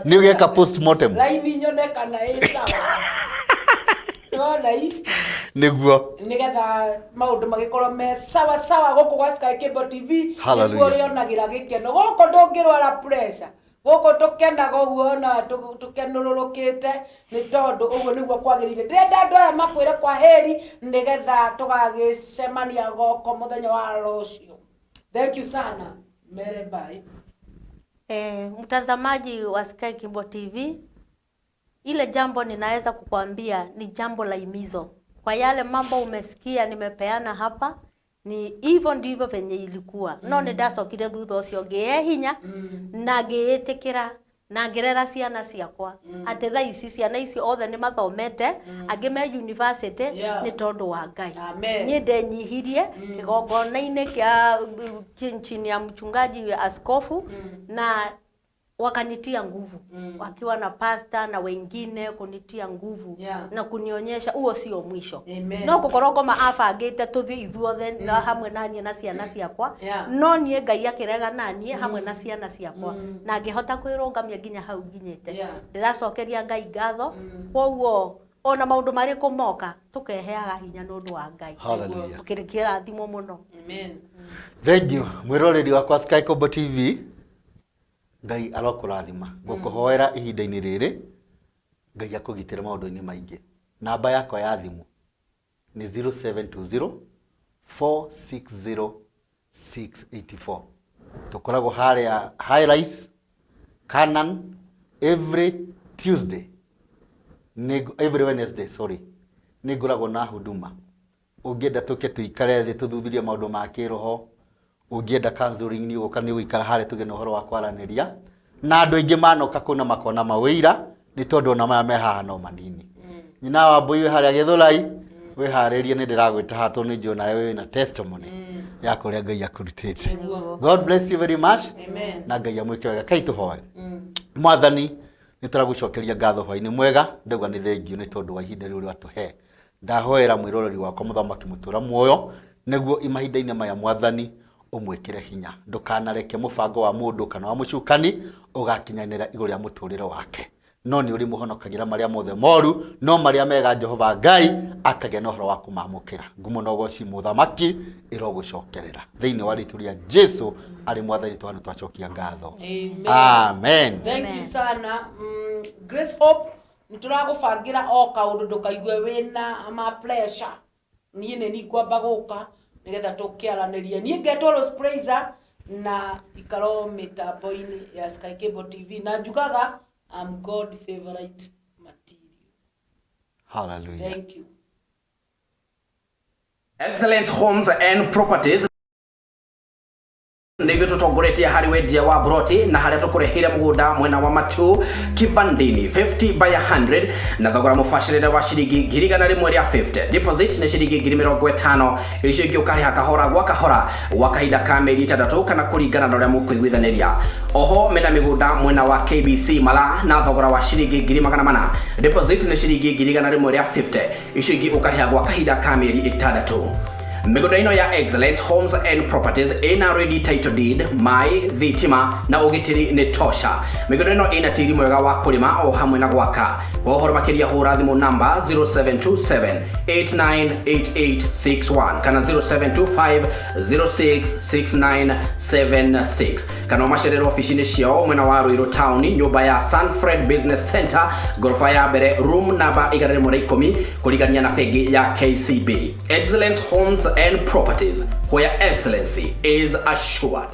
Nĩ ũgeka postmortem. Raini nyone kana ĩ sawa. Wona i Nĩgetha maũndũ magĩkorwo me sawa sawa gũkũ gwa Sky Cable TV. Hallelujah. Nĩkuo ũrĩonagĩra gĩkeno. Gũkũ ndũngĩrwara pressure. Gũkũ tũkenaga ũguo, ona tũkenũrũrũkĩte, nĩ tondũ ũguo nĩguo kwagĩrĩire. Ndĩrenda andũ aya makwĩre kwa heri, nĩgetha tũgagĩcemania goko mũthenya wa rũciũ. Thank you sana, mere bye. Mtazamaji wa Sky Kimbo TV, ile jambo ninaweza kukwambia ni jambo la imizo. Kwa yale mambo umesikia nimepeana hapa, ni hivyo ndivyo venye ilikuwa. No nĩ ndacokire thutha ũcio ngĩe hinya na ngĩĩtĩkĩra na ngĩrera ciana ciakwa, atĩ thaa ici ciana icio othe nĩ mathomete, angĩ me university, nĩ tondũ wa Ngai. Amen. Niĩ ndenyihirie kĩgongona-inĩ kĩa chini ya mchungaji askofu, na wakanitia nguvu wakiwa na pasta na wengine kunitia nguvu na kunionyesha huo sio mwisho. Amen. No gũkorwo ngoma abangĩte tũthiĩ ithuothe na hamwe na niĩ na ciana ciakwa, no niĩ Ngai akĩrega na niĩ hamwe na ciana ciakwa, na ngĩhota kwĩrũngamia nginya hau nginyĩte. Ndĩracokeria Ngai ngatho. Koguo ona maũndũ marĩkũ moka, tũkeheaga hinya nĩ ũndũ wa Ngai. Hallelujah. Kĩrathimwo mũno. Amen. Thank you, mwĩroreri wakwa Sky Kombo TV. Ngai arokũrathima. Ngũkũhoera ihinda-inĩ rĩrĩ Ngai akũgitĩre maũndũ-inĩ maingĩ. Namba yakwa ya thimũ nĩ 0720 460 684. Tũkoragwo harĩa High Rise Canaan every Tuesday, every Wednesday, sorry, nĩ ngoragwo na huduma. Ũngĩenda tũke tũikare thĩ tũthuthurie maũndũ ma kĩroho, ũngĩenda counseling, nĩ ũgũka, nĩ ũgũikara harĩa tũgĩe na ũhoro wa kwaranĩria na andũ aingĩ. Manoka kũna makona mawĩira, nĩ tondũ ona maya me haha no manini. Nyina wa mbũi wĩ harĩa Gĩthũrai, wĩharĩrie, nĩ ndĩragwĩta haha tondũ nĩ njũĩ nawe wĩna testimony ya kũrĩa Ngai akũrutĩte. God bless you very much. Amen. Na Ngai amwĩke wega. Kai tũhoe. Mwathani, nĩ tũragũcokeria ngatho hwainĩ mwega. Ndauga nĩ thengiũ nĩ tondũ wa ihinda rĩu rĩatũhe. Ndahoera mwĩroreri wakwa, mũthamaki mũtũra muoyo, nĩguo mahinda-inĩ maya, Mwathani, ũmwĩkĩre hinya. Ndũkanareke mũbango wa mũndũ kana wa mũcukani ũgakinyanĩra igũrũ rĩa mũtũrĩre wake, no nĩ ũrĩmũhonokagĩra marĩa mothe moru, no marĩa mega Jehova Ngai akagĩa na ũhoro wa kũmamũkĩra. Ngumo na ũgoci, mũthamaki, ĩrogũcokerera thĩinĩ wa rĩtwa rĩa Jesu arĩ Mwathani twana twacokia ngatho. Amen. Amen. Thank you sana. Grace Hope, nĩ tũragũbangĩra o kaũndũ, ndũkaigue wĩna ma pressure. Niĩ nĩ ningwamba gũka nĩgetha tũkĩaranĩrie. Niĩ ngetwo Rose Praiser na ikaro mĩtambo-inĩ ya Sky Cable TV, na njugaga I'm God favorite material. Hallelujah. Thank you. Excellent Homes and Properties. Nĩ ithuĩ tũtongoretie harĩ wendia wa broti na harĩa tũkũreheire mũgũnda mwena wa Matu Kibandini 50 by 100 na thogora mũbacĩrĩre wa ciringi 150,000. Deposit nĩ ciringi 50,000, icio ingĩ ũkarĩha kahora gwa kahora gwa kahinda ka mĩeri 6 kana kũringana na ũrĩa mũkũiguithanĩria. Oho mena mĩgũnda mwena wa KBC Mala na thogora wa ciringi 400,000. Deposit nĩ ciringi 150,000, icio ingĩ ũkarĩha gwa kahinda ka mĩeri 6. Mĩgũnda ĩno ya Excellence Homes and Properties ĩna ready title deed, maĩ, thitima na ũgitĩri nĩ tosha. Mĩgũnda ĩno ĩna tĩri mwega wa kũrĩma o hamwe na gwaka. Kwa ũhoro makĩria hũra thimũ namba 0727 898861 kana 0725 066976 kana ũmacerere ofici-inĩ ciao mwena wa Ruiru Town, nyũmba ya Sanfred Business Center, ngoroba ya mbere, room namba 110, kũrigania na bengi ya KCB. Excellence Homes and Properties, where excellency is assured.